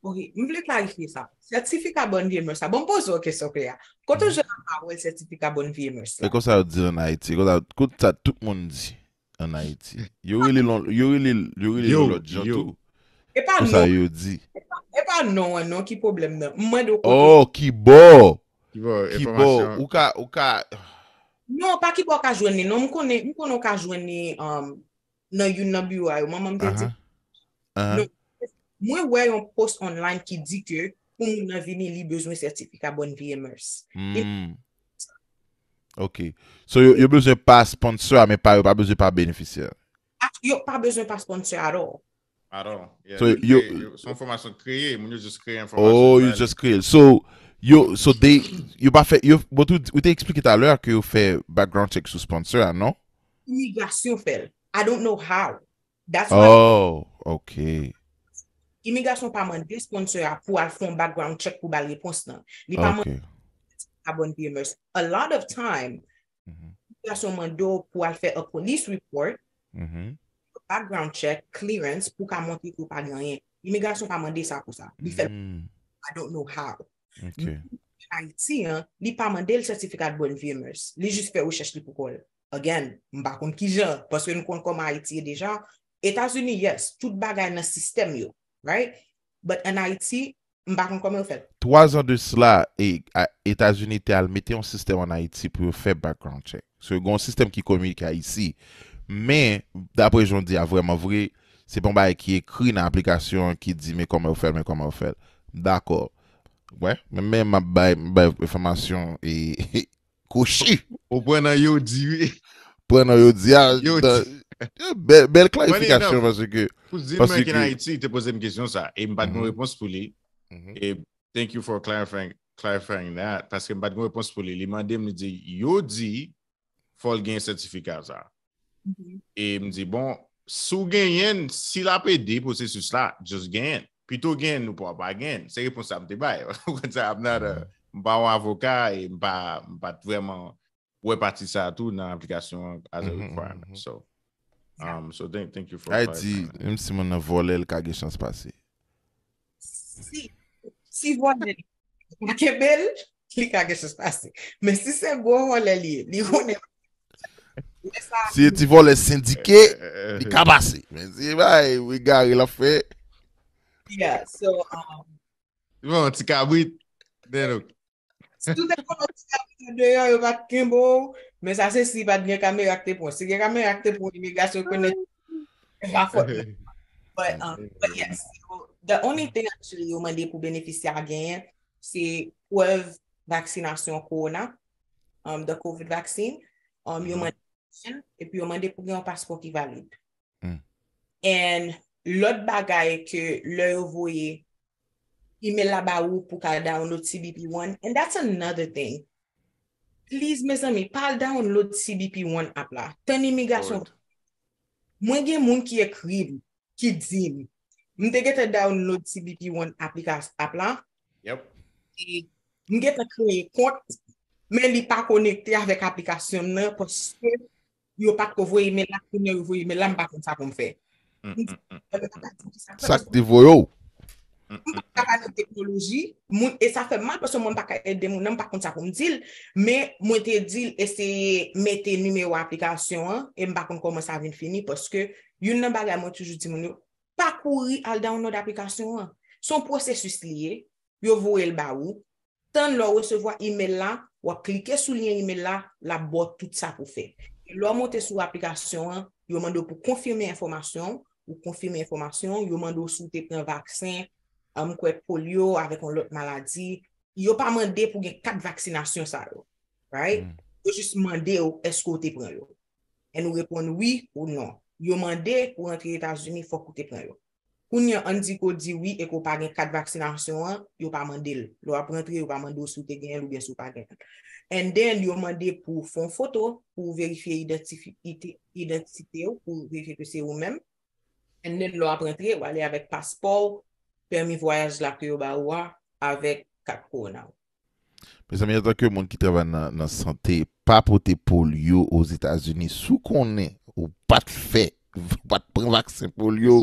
Ok, m vle klarifye sa. Sètifika bonne vie and mœurs la. Bon, m poze w kesyon klè a. Kote w jwenn pawòl sètifika bonne vie and mœurs la? E konsa yo di l ann Ayiti. Konsa, kout sa tout moun di ann Ayiti. Yo rele l, yo rele l, yo rele l yon lòt jan tou. E pa Konsa non, yo di. e pa non an non ki pwoblèm nan. M mande w kote. Oh, ki bò? Ki bò Ki bò? enfòmasyon? Ou ka, ou ka. Non, pa ki bò w ka jwenn li. Non, m konnen, m konnen w ka jwenn li um, nan youn nan biwo a yo. Manman m te di. Aha. Aha. Non. Mwen wè yon post online ki di ke pou moun nan vini, li bezwen sètifika bonne vie and mœurs. Hmm. Ok. So, yo, yo bezwen pa sponsor, men pa, yo pa bezwen pa benefisyè. Ak- Yo pa bezwen pa sponsor at all. At all. Yeah. So, Yo yo- kreye- yo- Se yon enfòmasyon kreye, moun yo just kreye enfòmasyon. Oh, pou you ale. Just kreye. So, yo, so they, yo pa fè, yo, but ou, ou te eksplike talè ke yo fè background check sou sponsor a, non? Imigrasyon fè l. I don't know how. That's why Oh, ok. imigrasyon pa mande sponsor a pou al fè yon background check pou ba l repons nan. Li pa mande Ok. a bonne vie and mœurs. A lot of time, Mhm. imigrasyon mande w pou al fè a police report, Mhm. background check, clearance pou ka montre ke w pa gen anyen. Imigrasyon pa mande sa pou sa. Li fè l, Hmm. I don't know how. Ok. Ayiti an, li pa mande l sètifika de bonne vie and mœurs. Li jis fè rechèch li pou kò l. Again, m pa konn kijan, paske nou konn kòman Ayiti ye deja. Etazini, yes, tout bagay nan sistèm yo, right? But an Ayiti, m pa konn kòman yo fè l. Twa zan de sila, e, a, Etazini te al mete yon sistèm ann Ayiti pou yo fè background check. So, gen yon sistèm ki kominike a isi. Men, dapre jan w di a, vrèman vre, se pa yon bagay ki ekri nan aplikasyon an ki di, men kòman yo fè l, men kòman yo fè l. Dakò. Wè, men, men m ap bay, m bay enfòmasyon e kwochi. Ou pran nan yo di wi. Pran nan yo di a. Yo Bèl, bèl klarifikasyon paske. Pou di mwen ki nan Ayiti, te poze m kesyon sa. E m pa t gen repons pou li. E thank you for clarifying, clarifying that. Paske m pa t gen repons pou li. Li mande m, li di, yo di, fò l gen sètifika sa. E m di, bon, si w genyen, si l ap ede pwosesis la, just genyen. Pito genyen nou pa pa genyen. Se repons sa m te bay. Ou konn sa, I'm not a, m pa yon avoka e m pa, m pa t vrèman wè pati sa tou nan aplikasyon an as a requirement. So, um, so thank, thank you for Ayiti, clarifying that. Menm si moun nan vòlè, l ka gen chans pase. Si, si vòlè li pa kenbe l, li ka gen chans pase. Men si se gwo vòlè li ye, li konnen. Si e ti vòlè sendike, li ka pase. Men si bay, wi gare l ap fè. Yeah, so, um, Bon, ti kabrit. Den nou. Si w te konn ti kabrit deyò, yo pa t kenbe w. Men sa se si pa t gen kamera k te pran. Si gen kamera k te pran, imigrasyon konnen se pa fòt mwen. But, um, but yes, so the only thing actually yo mande pou benefisyè a genyen, se prèv vaksinasyon corona, um, the covid vaccine, um, yo mande, epi yo mande pou gen yon paspò ki valid. Mm. And lòt bagay ke lè yo voye email la ba ou pou ka download C B P One, and that's another thing. Please, mezanmi, pa al download C B P One app la. Tann imigrasyon. Mwen gen moun ki ekri m, ki di m, m te gentan download C B P One aplikas-, app la. Yep. E m gentan kreye kont, men li pa konekte avèk aplikasyon m nan paske yo pa t ko voye email la, kounye yo voye email la, m pa konn sa pou m fè. M di, "Mwen pa ka di ki sa fè." Sa k te voye w. M pa ka nan teknoloji, moun, e sa fè m mal paske mwen m pa ka ede moun nan, m pa konn sa pou m di l, men mwen te di l eseye mete nimewo aplikasyon an, e m pa konn kòman sa vin fini, paske youn nan bagay mwen toujou di moun yo, pa kouri al download aplikasyon an. Se yon pwosesis li ye, yo voye l ba ou, tann lè w resevwa email la, w ap klike sou lyen email la, l ap ba w tout sa pou fè. E lè w monte sou aplikasyon an, yo mande w pou konfime enfòmasyon w, ou konfime enfòmasyon w, yo mande w si w te pran vaksen, um, m kwè polyo avèk yon lòt maladi. Yo pa mande pou gen kat vaksinasyon sa yo, right? Yo jis mande w èske w te pran yo. And ou reponn wi ou non. Yo mande pou rantre Etazini, fòk ou te pran yo. Kounye a, ann di ke w di wi e ke w pa gen kat vaksinasyon an, yo pa mande l. Lè w ap rantre, yo pa mande w si w te genyen l oubyen si w pa genyen l. And then, yo mande pou w fè yon foto pou w verifye idantifi-, ite-, idantite w, pou w verifye ke se ou menm. And then, lè w ap rantre, w ale avèk paspò w, pèmi vwayaj la ke yo ba ou a, avèk kat kowona w. Mezanmi, antanke moun ki travay nan, nan sante, pa pote polyo Ozetazini. Si w konnen ou pa t fè, ou pa t pran vaksen polyo,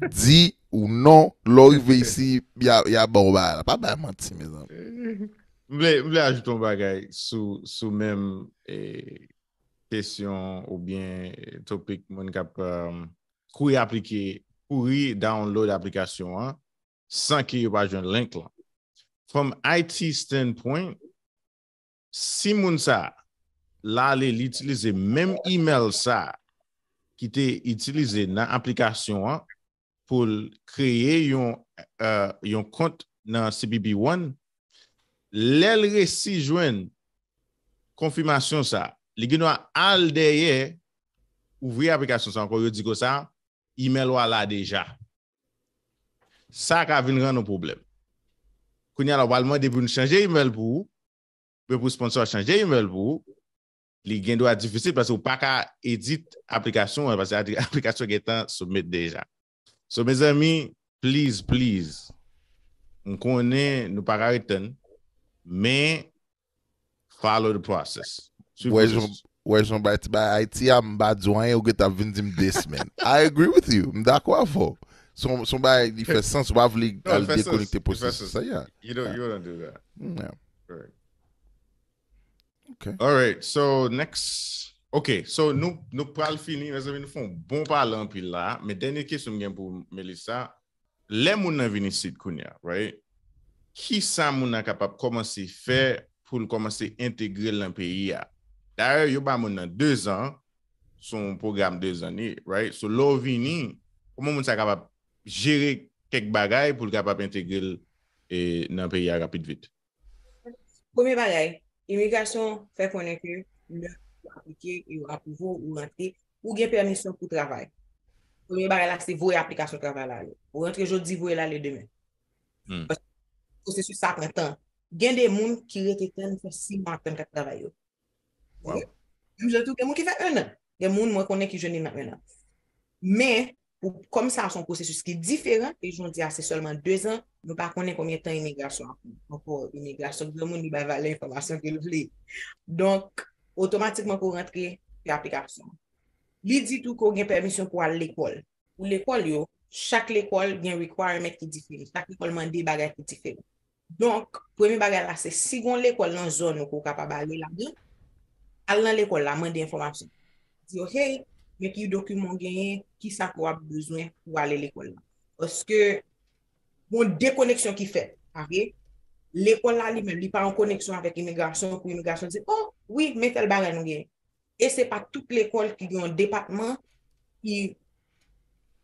di ou non, lè w rive isi, y a, y a ba w bagay la. Pa bay manti, mezanmi. M vle, m vle ajoute yon bagay sou, sou menm eh, kesyon oubyen topik moun k ap um, kouri aplike, kouri download aplikasyon an san ke yo pa jwenn link lan. From I T standpoint, si moun sa la ale li itilize menm email sa ki te itilize nan aplikasyon an pou l kreye yon, uh, yon kont nan C B P One, lè l resi jwenn konfimasyon sa, li gen dwa al dèyè, ouvri aplikasyon sa ankò, yo di konsa, email ou a la deja. Sa ka vin rann yon pwoblèm. Kounye a la, w pral mande pou nou chanje email pou ou, oubyen pou sponsor chanje email pou ou, li gen dwa difisil paske ou pa ka edit aplikasyon an, paske aplikasyon gentan soumet deja. So, mezanmi, please, please, m konnen nou pa ka ret tann, men follow the process. Suiv Wè jan pwosesis. Wè jan bay ti bay Ayiti a, m pa di w anyen, ou gentan vin di m de semèn. I agree with you. M dakò avè w. Son, son bay li fè sans, ou pa vle Non, al li fè sans, dekonekte li fè pwosesis sans. Sa, yeah. You don't, you don't do that. Mm, yeah. Correct. Okay. Alright, so next. Ok, so nou, nou pral fini, mezanmi, nou fè yon bon pale anpil la. Men dènye kesyon m gen pou Melissa, lè moun nan vin isit kounye a, right? Kisa moun nan kapab kòmanse fè pou l kòmanse entegre l nan peyi a? Dayè, yo ba moun nan de zan, se yon pwogram de zan li, right? So lè w vini, kòman moun sa kapab jere kèk bagay pou l kapab entegre l e, nan peyi a rapid vit? Premye bagay, imigrasyon fè konnen ke lè ou aplike e yo apwouve w, ou rantre, ou gen pèmisyon pou travay. Premye bagay la, se voye aplikasyon travay la ale. Ou rantre jodi, voye l ale demen. Hmm. Pwosesis sa pran tan. Gen de moun ki rete tann fè sis mwa tann kat travay yo. Wow. Menm jan tou, gen moun ki fè en an. Gen moun mwen konnen ki jwenn li nan en an. Men, pou, kòm sa se yon pwosesis ki diferan, e jodi a se sèlman de zan, nou pa konnen konbyen tan imigrasyon ap pran. Ankò, imigrasyon, granmoun li bay valè enfòmasyon ke l vle. Donk, otomatikman pou w rantre, fè aplikasyon. Li di tou ke w gen pèmisyon pou w al lekòl. Pou lekòl yo, chak lekòl gen requirement ki diferan. Chak lekòl mande bagay ki diferan. Donk, premye bagay la, se si gen yon lekòl nan zòn ou ke w kapab ale ladan, al nan lekòl la, mande enfòmasyon. Di yo, hey, men ki dokiman w genyen, kisa ke w ap bezwen pou w ale lekòl la. Paske, gen dekoneksyon ki fèt, pa vre? Lekòl la li menm, li pa an koneksyon avèk imigrasyon, pou imigrasyon di, oh, wi, men tèl bagay nou genyen. E se pa tout lekòl ki gen yon depatman ki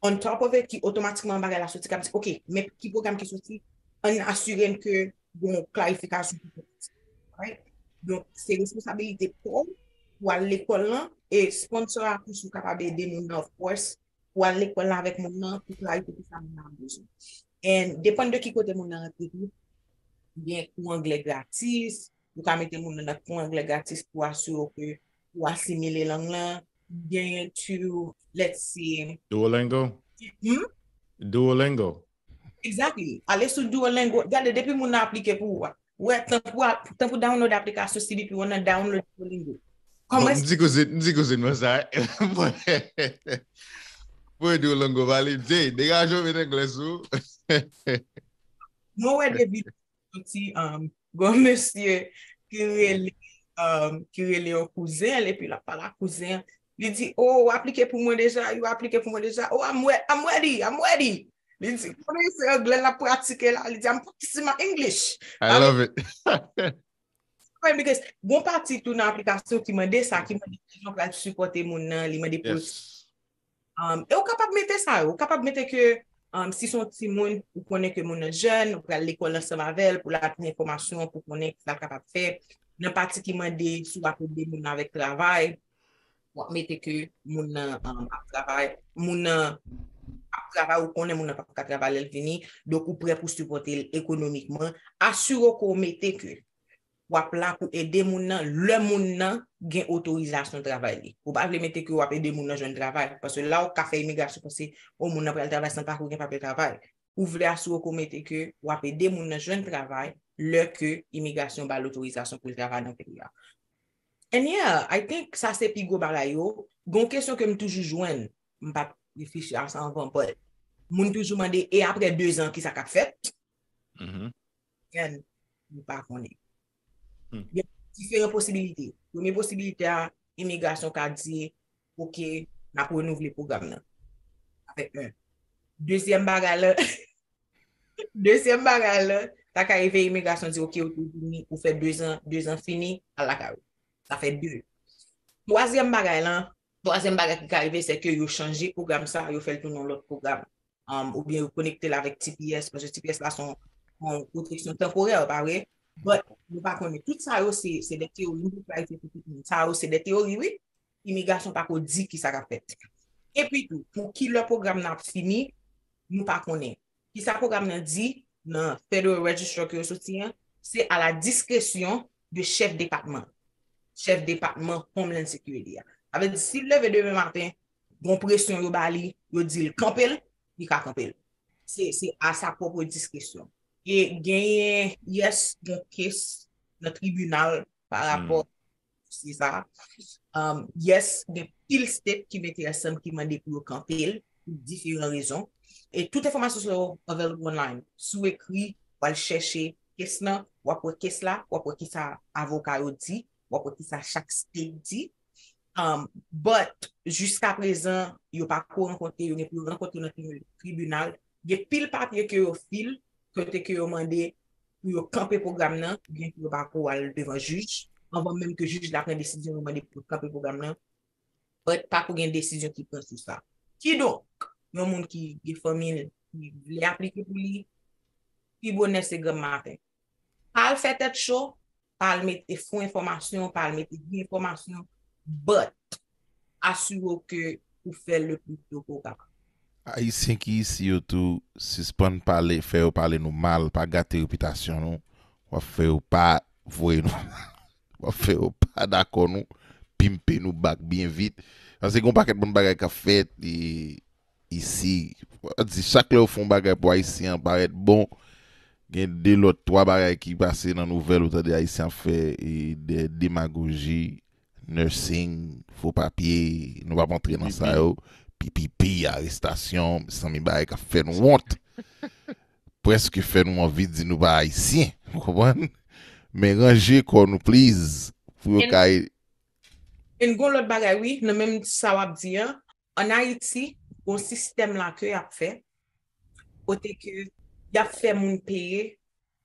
on top of it, ki otomatikman bagay la soti, k ap di, ok, men ki pwogram ki soti, ann asire n ke gen yon klarifikasyon ki fèt. Right? Donk, se responsabilite pa w pou al lekòl lan, e sponsor a tou si w kapab ede moun nan, of course, pou al lekòl la avèk moun nan, pou klarifye kisa moun nan ap bezwen. And depann de ki kote moun nan rantre tou, gen kou anglè gratis, ou ka mete moun nan nan kou anglè gratis pou asire w ke ou asimile lang lan, genyen tou, let's see, Duolingo? Hmm? Duolingo. Exactly. Ale sou Duolingo. Gade, depi moun nan aplike pou ou a. Ou wè, tan pou, tan pou download aplikasyon C B P One nan, download Duolingo. Kòman M di kouzin, m di kouzin mwen sa. Mwen Duolingo pale, Jay, degaje w met anglè sou. Mwen wè de videyo soti, um, gon mesye ki rele, um, ki rele yon kouzen l, epi l ap pale ak kouzen an. Li di, oh, ou aplike pou mwen deja, ou aplike pou mwen deja. Oh, I'm, re I'm ready, I'm ready. Li di, konnen se anglè l ap pratike la, li di, I'm practicing my English. I love it. Gon pati tou nan aplikasyon ki mande sa, ki mande kijan w pral sipòte moun nan, li mande pou l Yes. Um, e ou kapab mete sa, ou kapab mete ke um, si se yon timoun, ou konnen ke moun nan jèn, ou pral lekòl ansanm avè l pou l ap gen enfòmasyon, pou konnen sa l kapab fè. Nan pati ki mande si w ap ede moun nan avèk travay, w ap mete ke moun nan um, ap travay, moun nan ap travay, ou konnen moun nan p ap ka travay lè l vini, donk ou prè pou sipòte l ekonomikman. Asire w ke w mete ke w ap la pou ede moun nan lè moun nan gen otorizasyon travay li. Ou pa vle mete ke w ap ede moun nan jwenn travay, paske la w ka fè imigrasyon panse, o, moun nan pral travay san pa pou gen papye travay. Ou vle asire w ke w mete ke w ap ede moun nan jwenn travay lè ke imigrasyon ba l otorizasyon pou l travay nan peyi a. And yeah, I think sa se pi gwo bagay yo. Gon kesyon ke m toujou jwenn, m pa t reflechi a sa anvan, but moun toujou mande, e apre de zan, kisa k ap fèt? Mhm. And m pa konnen. Hmm. Gen diferan posibilite. Premye posibilite a, imigrasyon ka di, oke, n ap renouvle pwogram nan. Sa fè en. Dezyèm bagay la, dezyèm bagay la, ta ka rive imigrasyon di, oke, ou te vini, ou fè de zan, de zan fini, al lakay ou. Sa fè de. Twazyèm bagay lan, twazyèm bagay ki ka rive, se ke yo chanje pwogram sa, yo fè l tounen yon lòt pwogram. Um, oubyen yo konekte l avèk T P S, paske T P S la se yon, yon pwoteksyon tanporè, pa vre? But, nou pa konnen. Tout sa yo, se, se de teyori, nou pou klarifye pou tout moun. Sa yo, se de teyori, wi. Imigrasyon pa ko di kisa k ap fèt. Epi tou, pou ki lè pwogram nan ap fini, nou pa konnen. Kisa pwogram nan di nan Federal Register ke yo soti an, se à la discrétion de chèf depatman. Chèf depatman Homeland Security a. Sa vle di, si l leve demen maten, gon presyon yo ba li, yo di l kanpe l, li ka kanpe l. Se, se à sa propre discrétion. E genyen, yes, gon kes nan tribinal pa rapò dosye sa. Um, yes, gen pil state ki mete ansanm ki mande pou yo kanpe l pou diferan rezon. E tout enfòmasyon sa yo available online. Si w ekri, w al chèche kes lan, w ap wè kes la, w ap wè kisa avoka yo di, w ap wè kisa chak state di. Um, but, jiska prezan, yo pa ko rankontre, yo gen pou yo rankontre nan tribinal. Gen pil papye ke yo fil, kote ke yo mande pou yo kanpe pwogram nan, oubyen ke yo pa ko al devan jij. Anvan menm ke jij la pran desizyon, yo mande pou yo kanpe pwogram nan. But, pa ko gen desizyon ki pran sou sa. Kidonk, yon moun ki gen fanmi l, ki vle aplike pou li, pi bonè se granm maten. Pa al fè tèt cho, pa al mete fo enfòmasyon, pa al mete vye enfòmasyon, but asire w ke ou fè l le pli to ke w kapab. Ayisyen ki isi yo tou, sispann pale, fè yo pale nou mal, pa gate repitasyon nou, w ap fè yo pa voye nou, w ap fè yo pa dakò nou, pimpe nou back byen vit. Paske gon pakèt bon bagay k ap fèt, e isi. Di chak lè yo fè yon bagay pou Ayisyen an parèt bon, gen de lòt, twa bagay ki pase nan nouvèl, ou tande Ayisyen ap fè, e, de demagoji, nursing, fo papye, nou p ap antre nan sa yo, P P P, arestasyon, sanmi bagay k ap fè nou wont. Prèske fè nou anvi di nou pa Ayisyen, ou konprann? Men ranje kò nou, please, pou yo kay. E gon lòt bagay, wi, nan menm sa w ap di an, ann Ayiti, gon sistèm la ke y ap fè, kote ke y ap fè moun peye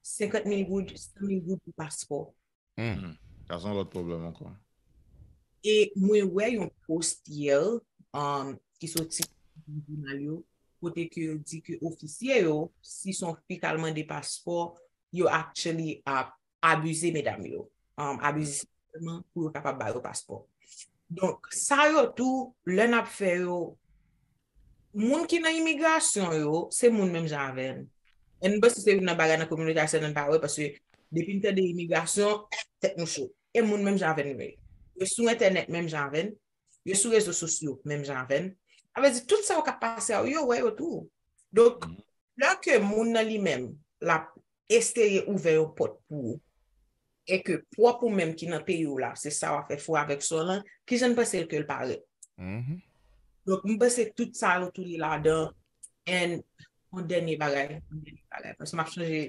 senkant mil goud, san mil goud pou paspò. Hmm. Sa se yon lòt pwoblèm ankò. E mwen wè yon post yè, um, ki soti nan jounal yo, kote ke yo di ke ofisye yo, si se yon fi k al mande paspò, yo actually ap abize medam yo. Um, abize seksyèlman pou yo kapab ba yo paspò. Donk, sa yo tou, lè n ap fè yo, moun ki nan imigrasyon yo, se moun menm jan avè n. E m panse se youn nan bagay nan kominote ayisyèn nan n pa wè, paske depi n tande imigrasyon, tèt nou cho. E moun menm jan avè n yo ye. Yo sou entènèt menm jan avè n. Yo sou rezo sosyo menm jan avè n. Sa vle di tout sa yo k ap pase a, yo wè yo tou. Donk, lè ke moun nan li menm, l ap eseye ouvè yon pòt pou ou, e ke pwòp ou menm ki nan peyi w la, se sa w ap fè, fè w avèk sa w lan, kijan n panse ke l parèt? Mhm. Donk, m panse tout sa yo tou li ladan, and yon dènye bagay, yon dènye bagay, paske m ap chanje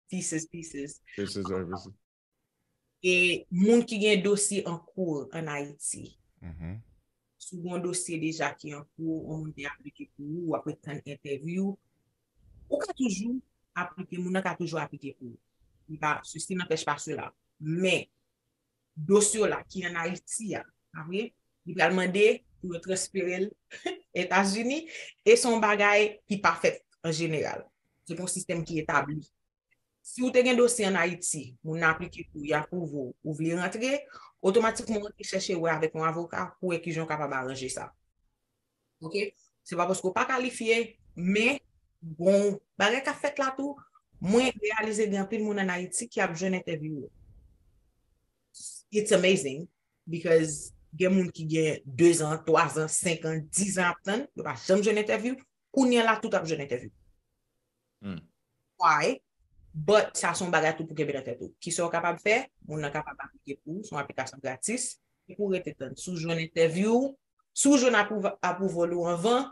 pieces, pieces. Pieces, everything. E moun ki gen dosye an kou ann Ayiti. Mhm. Si w gen yon dosye deja ki an kou, yon moun te aplike pou ou, w ap ret tann entèvyou, ou ka toujou aplike, moun nan ka toujou aplike pou ou. Li pa, ceci n'empêche pas cela. Men, dosye w la ki ann Ayiti a, pa vre, li pral mande pou yo transfere l Etazini, e se yon bagay ki pa fèt an jeneral. Se pa yon sistèm ki etabli. Si w te gen dosye ann Ayiti, moun nan aplike pou w, y apwouve w, ou vle rantre, otomatikman w rantre chèche wè avèk yon avoka pou wè kijan w kapab aranje sa. Oke? Se pa paske w pa kalifye, Men, bon, bagay k ap fèt la tou, mwen reyalize gen anpil moun ann Ayiti ki ap jwenn entèvyou yo. It's amazing, because gen moun ki gen de zan, twa zan, senk an, diz an ap tann, yo pa janm jwenn entèvyou. Kounye a la, tout ap jwenn entèvyou. Hmm. Why? But sa se yon bagay tou pou kenbe nan tèt ou. Kisa w kapab fè? Moun nan kapab aplike pou ou, se yon aplikasyon gratis. E pou w rete tann. Si w jwenn entèvyou, si w jwenn apwouv- apwouval ou anvan,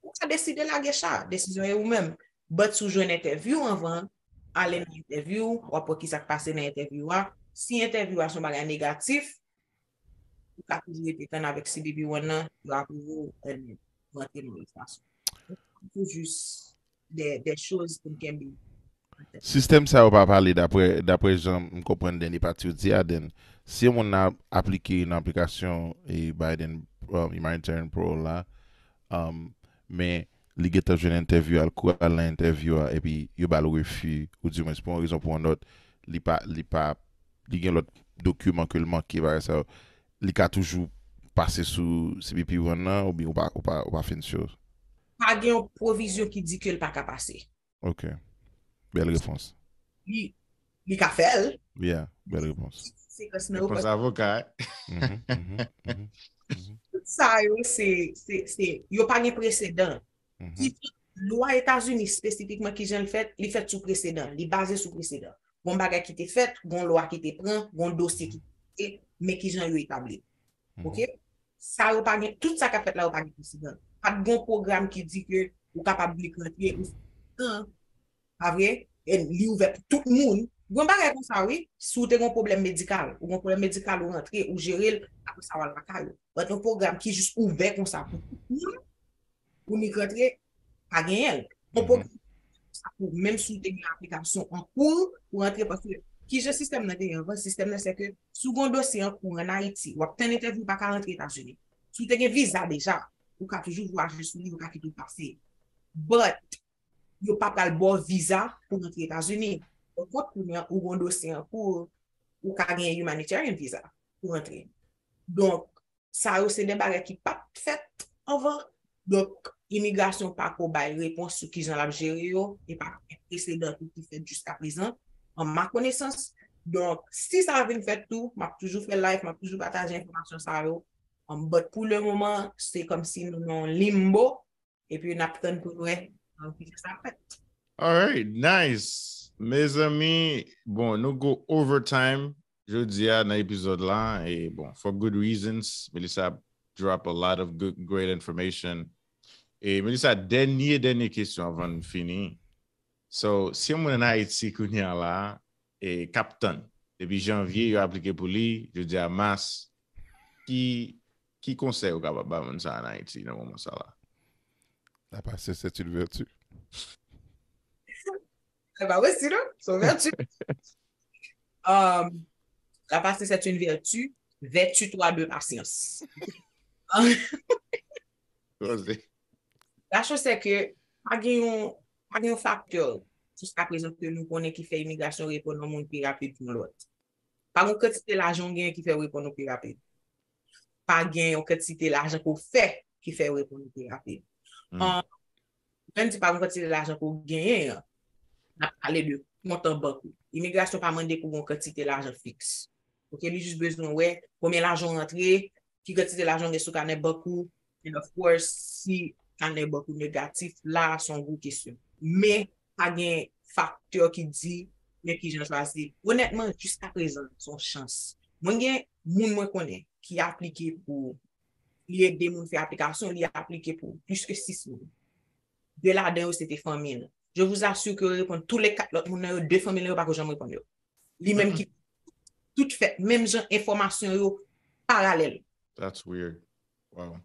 ou ka deside lage cha. Desizyon e ou menm. But si w jwenn entèvyou anvan, ale nan entèvyou, w ap wè kisa k pase nan entèvyou a. Si entèvyou a se yon bagay negatif, ou ka toujou rete tann avèk C B P One nan, yo apwouve w, and rantre nan lòt fason. Se jis de, de choz pou n kenbe. Sistèm sa yo pa pale dapre dapre jan m konprann dènye pati ou di a, then si yon moun nan aplike nan aplikasyon e Biden um, Humanitarian Parole la, um, men li gentan jwenn entèvyou, al kou al nan entèvyou a, epi yo ba l refi, ou di mwen pou yon rezon pou yon lòt, li pa, li pa, li gen lòt dokiman ke l manke, bagay sa yo, li ka toujou pase sou C B P One nan, oubyen ou pa, ou pa, ou pa fin sure? Pa gen yon pwovizyon ki di ke l pa ka pase. Ok. Bèl repons. Li, li ka fè l. Yeah, bèl repons. Sekans nan yo Repons pa avoka. Mhm, mhm, mhm. Tout sa yo, se, se, se, yo pa gen presedan. Mhm. Ki lwa Etazini espesifikman ki jan l fèt, li fèt sou presedan, li baze sou presedan. Gon bagay ki te fèt, gon lwa ki te pran, gon dosye ki te, men ki jan yo etabli. Mhm. Ok? Sa yo pa gen, tout sa k ap fèt la, yo pa gen presedan. Pa t gon pwogram ki di ke ou kapab vle rantre, ou an, pa vre? E li ouvè pou tout moun. Gon bagay konsa, wi. Si w te gon pwoblèm medikal, ou gon pwoblèm medikal, ou rantre, ou jere l, apre sa, w al lakay ou. But yon pwogram ki jis ouvè konsa pou tout moun, pou nik rantre, pa genyen l. Yon pwogram sa pou menm si w te gen aplikasyon an kou pou rantre, paske ki jan sistèm nan te ye anvan, sistèm nan se ke si w gon dosye an kou ann Ayiti, w ap tann entèvyou, w pa ka rantre Etazini. Si w te gen viza deja, ou ka toujou vwayaje sou li, ou ka kite w pase. But, yo pa pral ba w viza pou rantre Etazini. Pankont, kounye a, ou gon dosye an kou, ou ka gen humanitarian visa pou rantre. Donk, sa yo se de bagay ki pa t fèt anvan. Donk, imigrasyon pa ko bay repons sou kijan l ap jere yo, e pa gen presedan tou ki fèt jiska prezan, an ma konesans. Donk, si sa vin fèt tou, m ap toujou fè live, m ap toujou pataje enfòmasyon sa yo. Um, but pou le moman, se kòmsi nou nan yon limbo, epi n ap tann pou n wè um, kijan sa ap fèt. Alright, nice. Mezanmi, bon, nou go overtime jodi a nan epizòd la. E bon, for good reasons, Melissa drop a lot of good, great information. E Melissa, dènye, dènye kesyon avan n fini. So, si yon moun ann Ayiti kounye a la, e k ap tann. Depi janvye, yo aplike pou li, jodi a mas, ki, ki konsèy ou kapab ba moun sa ann Ayiti nan moman sa la? La patience est une vertu. Se pa posib, non? Se yon vèti. Um, la patience est une vertu. Vertu toi de patience. Koze. La chose c'est que pa gen yon, pa gen yon faktè jiska prezan ke nou konnen ki fè imigrasyon reponn yon moun pi rapid ke yon lòt. Pa gen yon kantite lajan w genyen ki fè w reponn ou pi rapid. Pa gen yon kantite lajan ke w fè ki fè w reponn ou pi rapid. Mm. An, lè m di pa gen yon kantite lajan ke w genyen an, n ap pale de kont an bank ou. Imigrasyon pa mande pou gen yon kantite lajan fiks. Ok, li jis bezwen wè konbyen lajan w rantre, ki kantite lajan w gen sou kanè bank ou, and of course, si kanè bank ou negatif, la a se yon gwo kesyon. Men, pa gen faktè ki di, men kijan chwazi. Onètman, jiska prezan, se yon chans. Mwen gen moun mwen konnen ki aplike pou, li ede moun fè aplikasyon, li aplike pou plis ke sis moun. De ladan yo, se te fanmi l. Je vous assure que yo reponn tou le kat lòt moun nan yo, de fanmi l yo pa ko janm reponn yo. Li menm ki tout fèt, menm jan enfòmasyon yo paralèl. That's weird. Wow.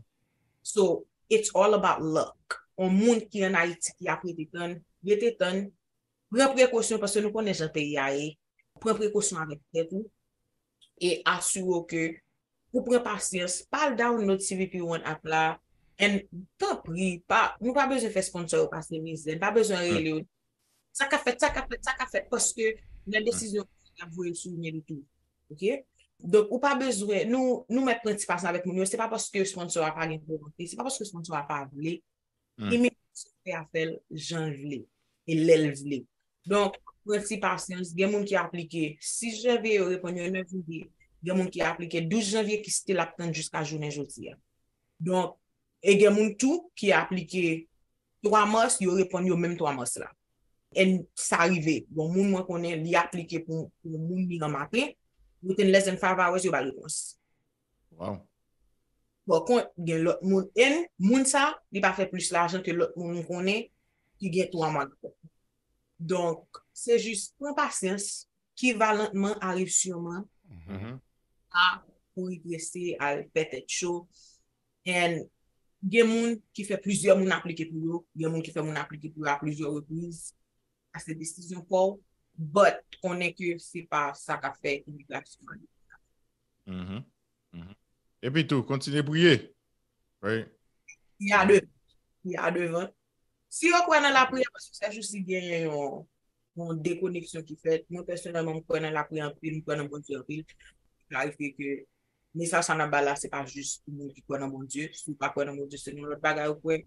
So, it's all about luck. On moun ki ann Ayiti ki ap rete tann, rete tann, pran prekosyon paske nou konnen jan peyi a ye. Pran prekosyon avèk tèt ou e asire w ke ou pran pasyans, pa al download C B P One app la, and tanpri, pa, nou pa bezwen fè sponsor yo pase mizè, n pa bezwen rele yo. Sa ka fèt, sa ka fèt, sa ka fèt, paske nan desizyon y ap voye sou imèl ou tou. Ok? Donk, ou pa bezwen, nou, nou mèt pran ti pasyans avèk moun yo, se pa paske sponsor a pa gen volonte, se pa paske sponsor a pa vle, Imigrasyon prè a fè l jan l vle e lè l vle. Donk, pran ti pasyans. Gen moun ki aplike sis janvye, yo reponn yo nèf janvye. Gen moun ki aplike douz janvye, ki still ap tann jiska jounen jodi a. Donk, e gen moun tou ki aplike twa mas, yo reponn yo menm twa mas la. And sa rive. Bon, moun mwen konnen, li aplike pou, pou moun li nan maten. Within less than five hours, yo ba l repons. Wow. Bon, kon gen lòt moun, and moun sa, li pa fè plis lajan ke lòt moun m konnen ki gen twa mwa de kont. Donk, se jis pran pasyans, ki valantman ariv siman, a kouri prese, al fè tèt cho. And gen moun ki fè plizyè moun aplike pou yo, gen moun ki fè moun aplike pou yo a plizyè repriz. Sa se desizyon pa w, but konnen ke se pa sa k ap fè imigrasyon an. Epi tou, kontinye priye. Right? Priye a devan. Priye a devan. Si yo kwè nan lapriyè, paske chak jou si genyen yon, yon dekoneksyon ki fèt, mwen pèsonèlman, m kwè nan lapriyè anpil, m kwè nan Bondye anpil. Klarifye ke mesaj sa n ap bay la, se pa jis pou moun ki kwè nan Bondye. Si w pa kwè nan Bondye, se yon lòt bagay ou kwè.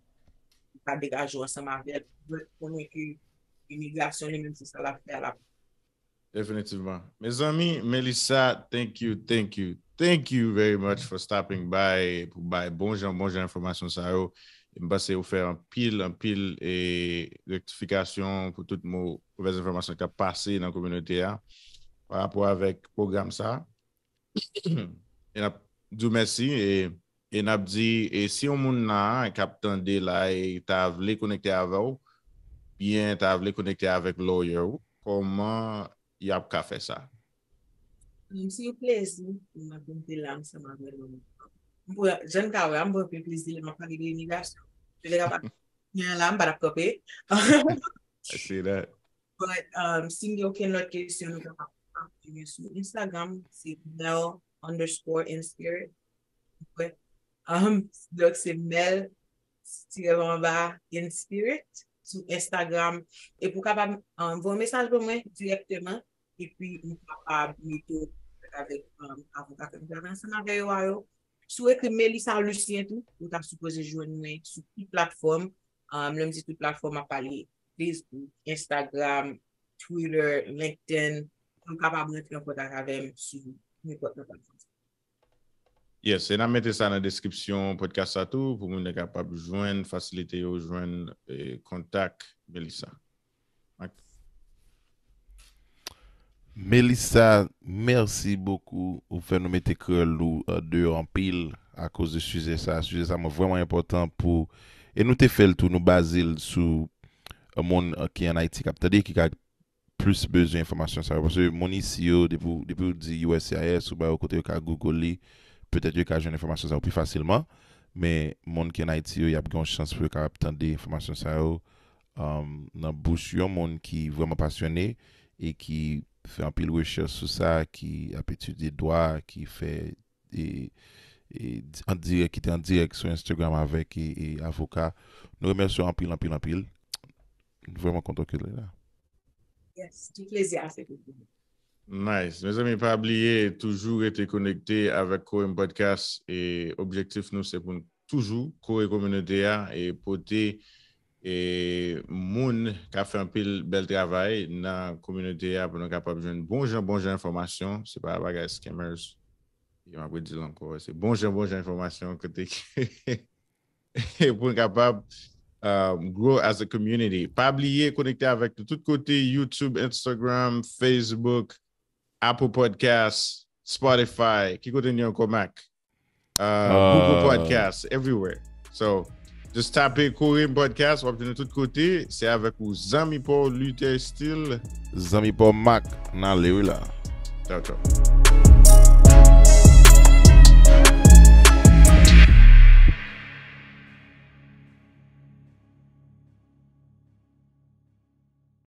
Ou ka degaje w ansanm avè l. But konnen ke imigrasyon li menm, se sa l ap fè a la. Definitivman. Mezanmi, Melissa, thank you, thank you, thank you very much for stopping by pou bay bon jan, bon jan enfòmasyon sa yo. E m panse ou fè anpil, anpil e rektifikasyon pou tout mo, movèz enfòmasyon k ap pase nan kominote a pa rapò avèk pwogram sa. E n ap di w mèsi e, e n ap di, e si yon moun la k ap tande la e ta vle konekte avè w, byen ta vle konekte avèk lawyer ou, kòman y ap ka fè sa? M se yon plezi pou m ap vin te la ansanm avè nou. M pran, jan n ka wè a, m pran anpil plezi lè m ap pale de imigrasyon. Yo te ka pa gen la, m pa t ap kanpe. I see that. But um, si n gen okenn lòt kesyon, nou kapab kontinye sou Instagram, se Mel underscore in spirit. Um, donk, se Mel tirè anba in spirit sou Instagram. E pou kapab um, voye mesaj pou mwen dirèkteman, epi m kapab mete w avèk um, avoka ke m travay ansanm avè yo a yo. Si w ekri Melissa Lucien tou, ou ta sipoze jwenn mwen sou tout platfòm. Um, lè m di tout platfòm, m ap pale Facebook, Instagram, Twitter, LinkedIn, pou w kapab rantre an kontak avè m sou nenpòt nan platfòm sa. Yes, e n ap mete sa nan deskripsyon podcast sa tou, pou moun yo kapab jwenn fasilite yo, jwenn eh, kontak Melissa. Melissa, mèsi bokou. Ou fè nou mete kreyòl nou deyò anpil akoz de sijè sa. Sijè sa mwen vrèman enpòtan pou, e nou te fè l tou, nou baze l sou moun ki ann Ayiti k ap tande, ki ka plis bezwen enfòmasyon sa yo. Paske moun isi yo, depi w di U S C I S, ou ba yo kote yo ka Google li, petèt yo ka jwenn enfòmasyon sa yo pi fasilman. Men moun ki ann Ayiti yo, y ap gen yon chans pou yo kapab tande enfòmasyon sa yo nan bouch yon moun ki vrèman pasyone e ki fè anpil rechèch sou sa, ki ap etidye dwa, ki fè e, e, an dirèk, ki te an dirèk sou Instagram avèk e, e, avoka. Nou remèsye w anpil, anpil, anpil. Nou vrèman kontan ke w la. Yes, tout plezi a se pou mwen. Nice. Mezanmi, pa bliye, toujou rete konekte avèk Korim Podcast. E objektif nou, se pou n toujou kore kominote a e pote e moun k ap fè anpil bèl travay nan kominote a pou nou kapab jwenn bon jan, bon jan enfòmasyon. Se pa bagay scammers. E m ap redi l ankò. Se bon jan, bon jan enfòmasyon kote pou n kapab um, grow as a community. Pa bliye konekte avèk nou tout kote, YouTube, Instagram, Facebook, Apple Podcast, Spotify. Ki kote n ye ankò, Mac? Uh, Google Podcast, everywhere. So, just tape Korim Podcast, w ap jwenn nou tout kote. Se avèk ou zanmi pa w Luther Steele. Zanmi pa w Mac, n ale wi la. Ciao, ciao.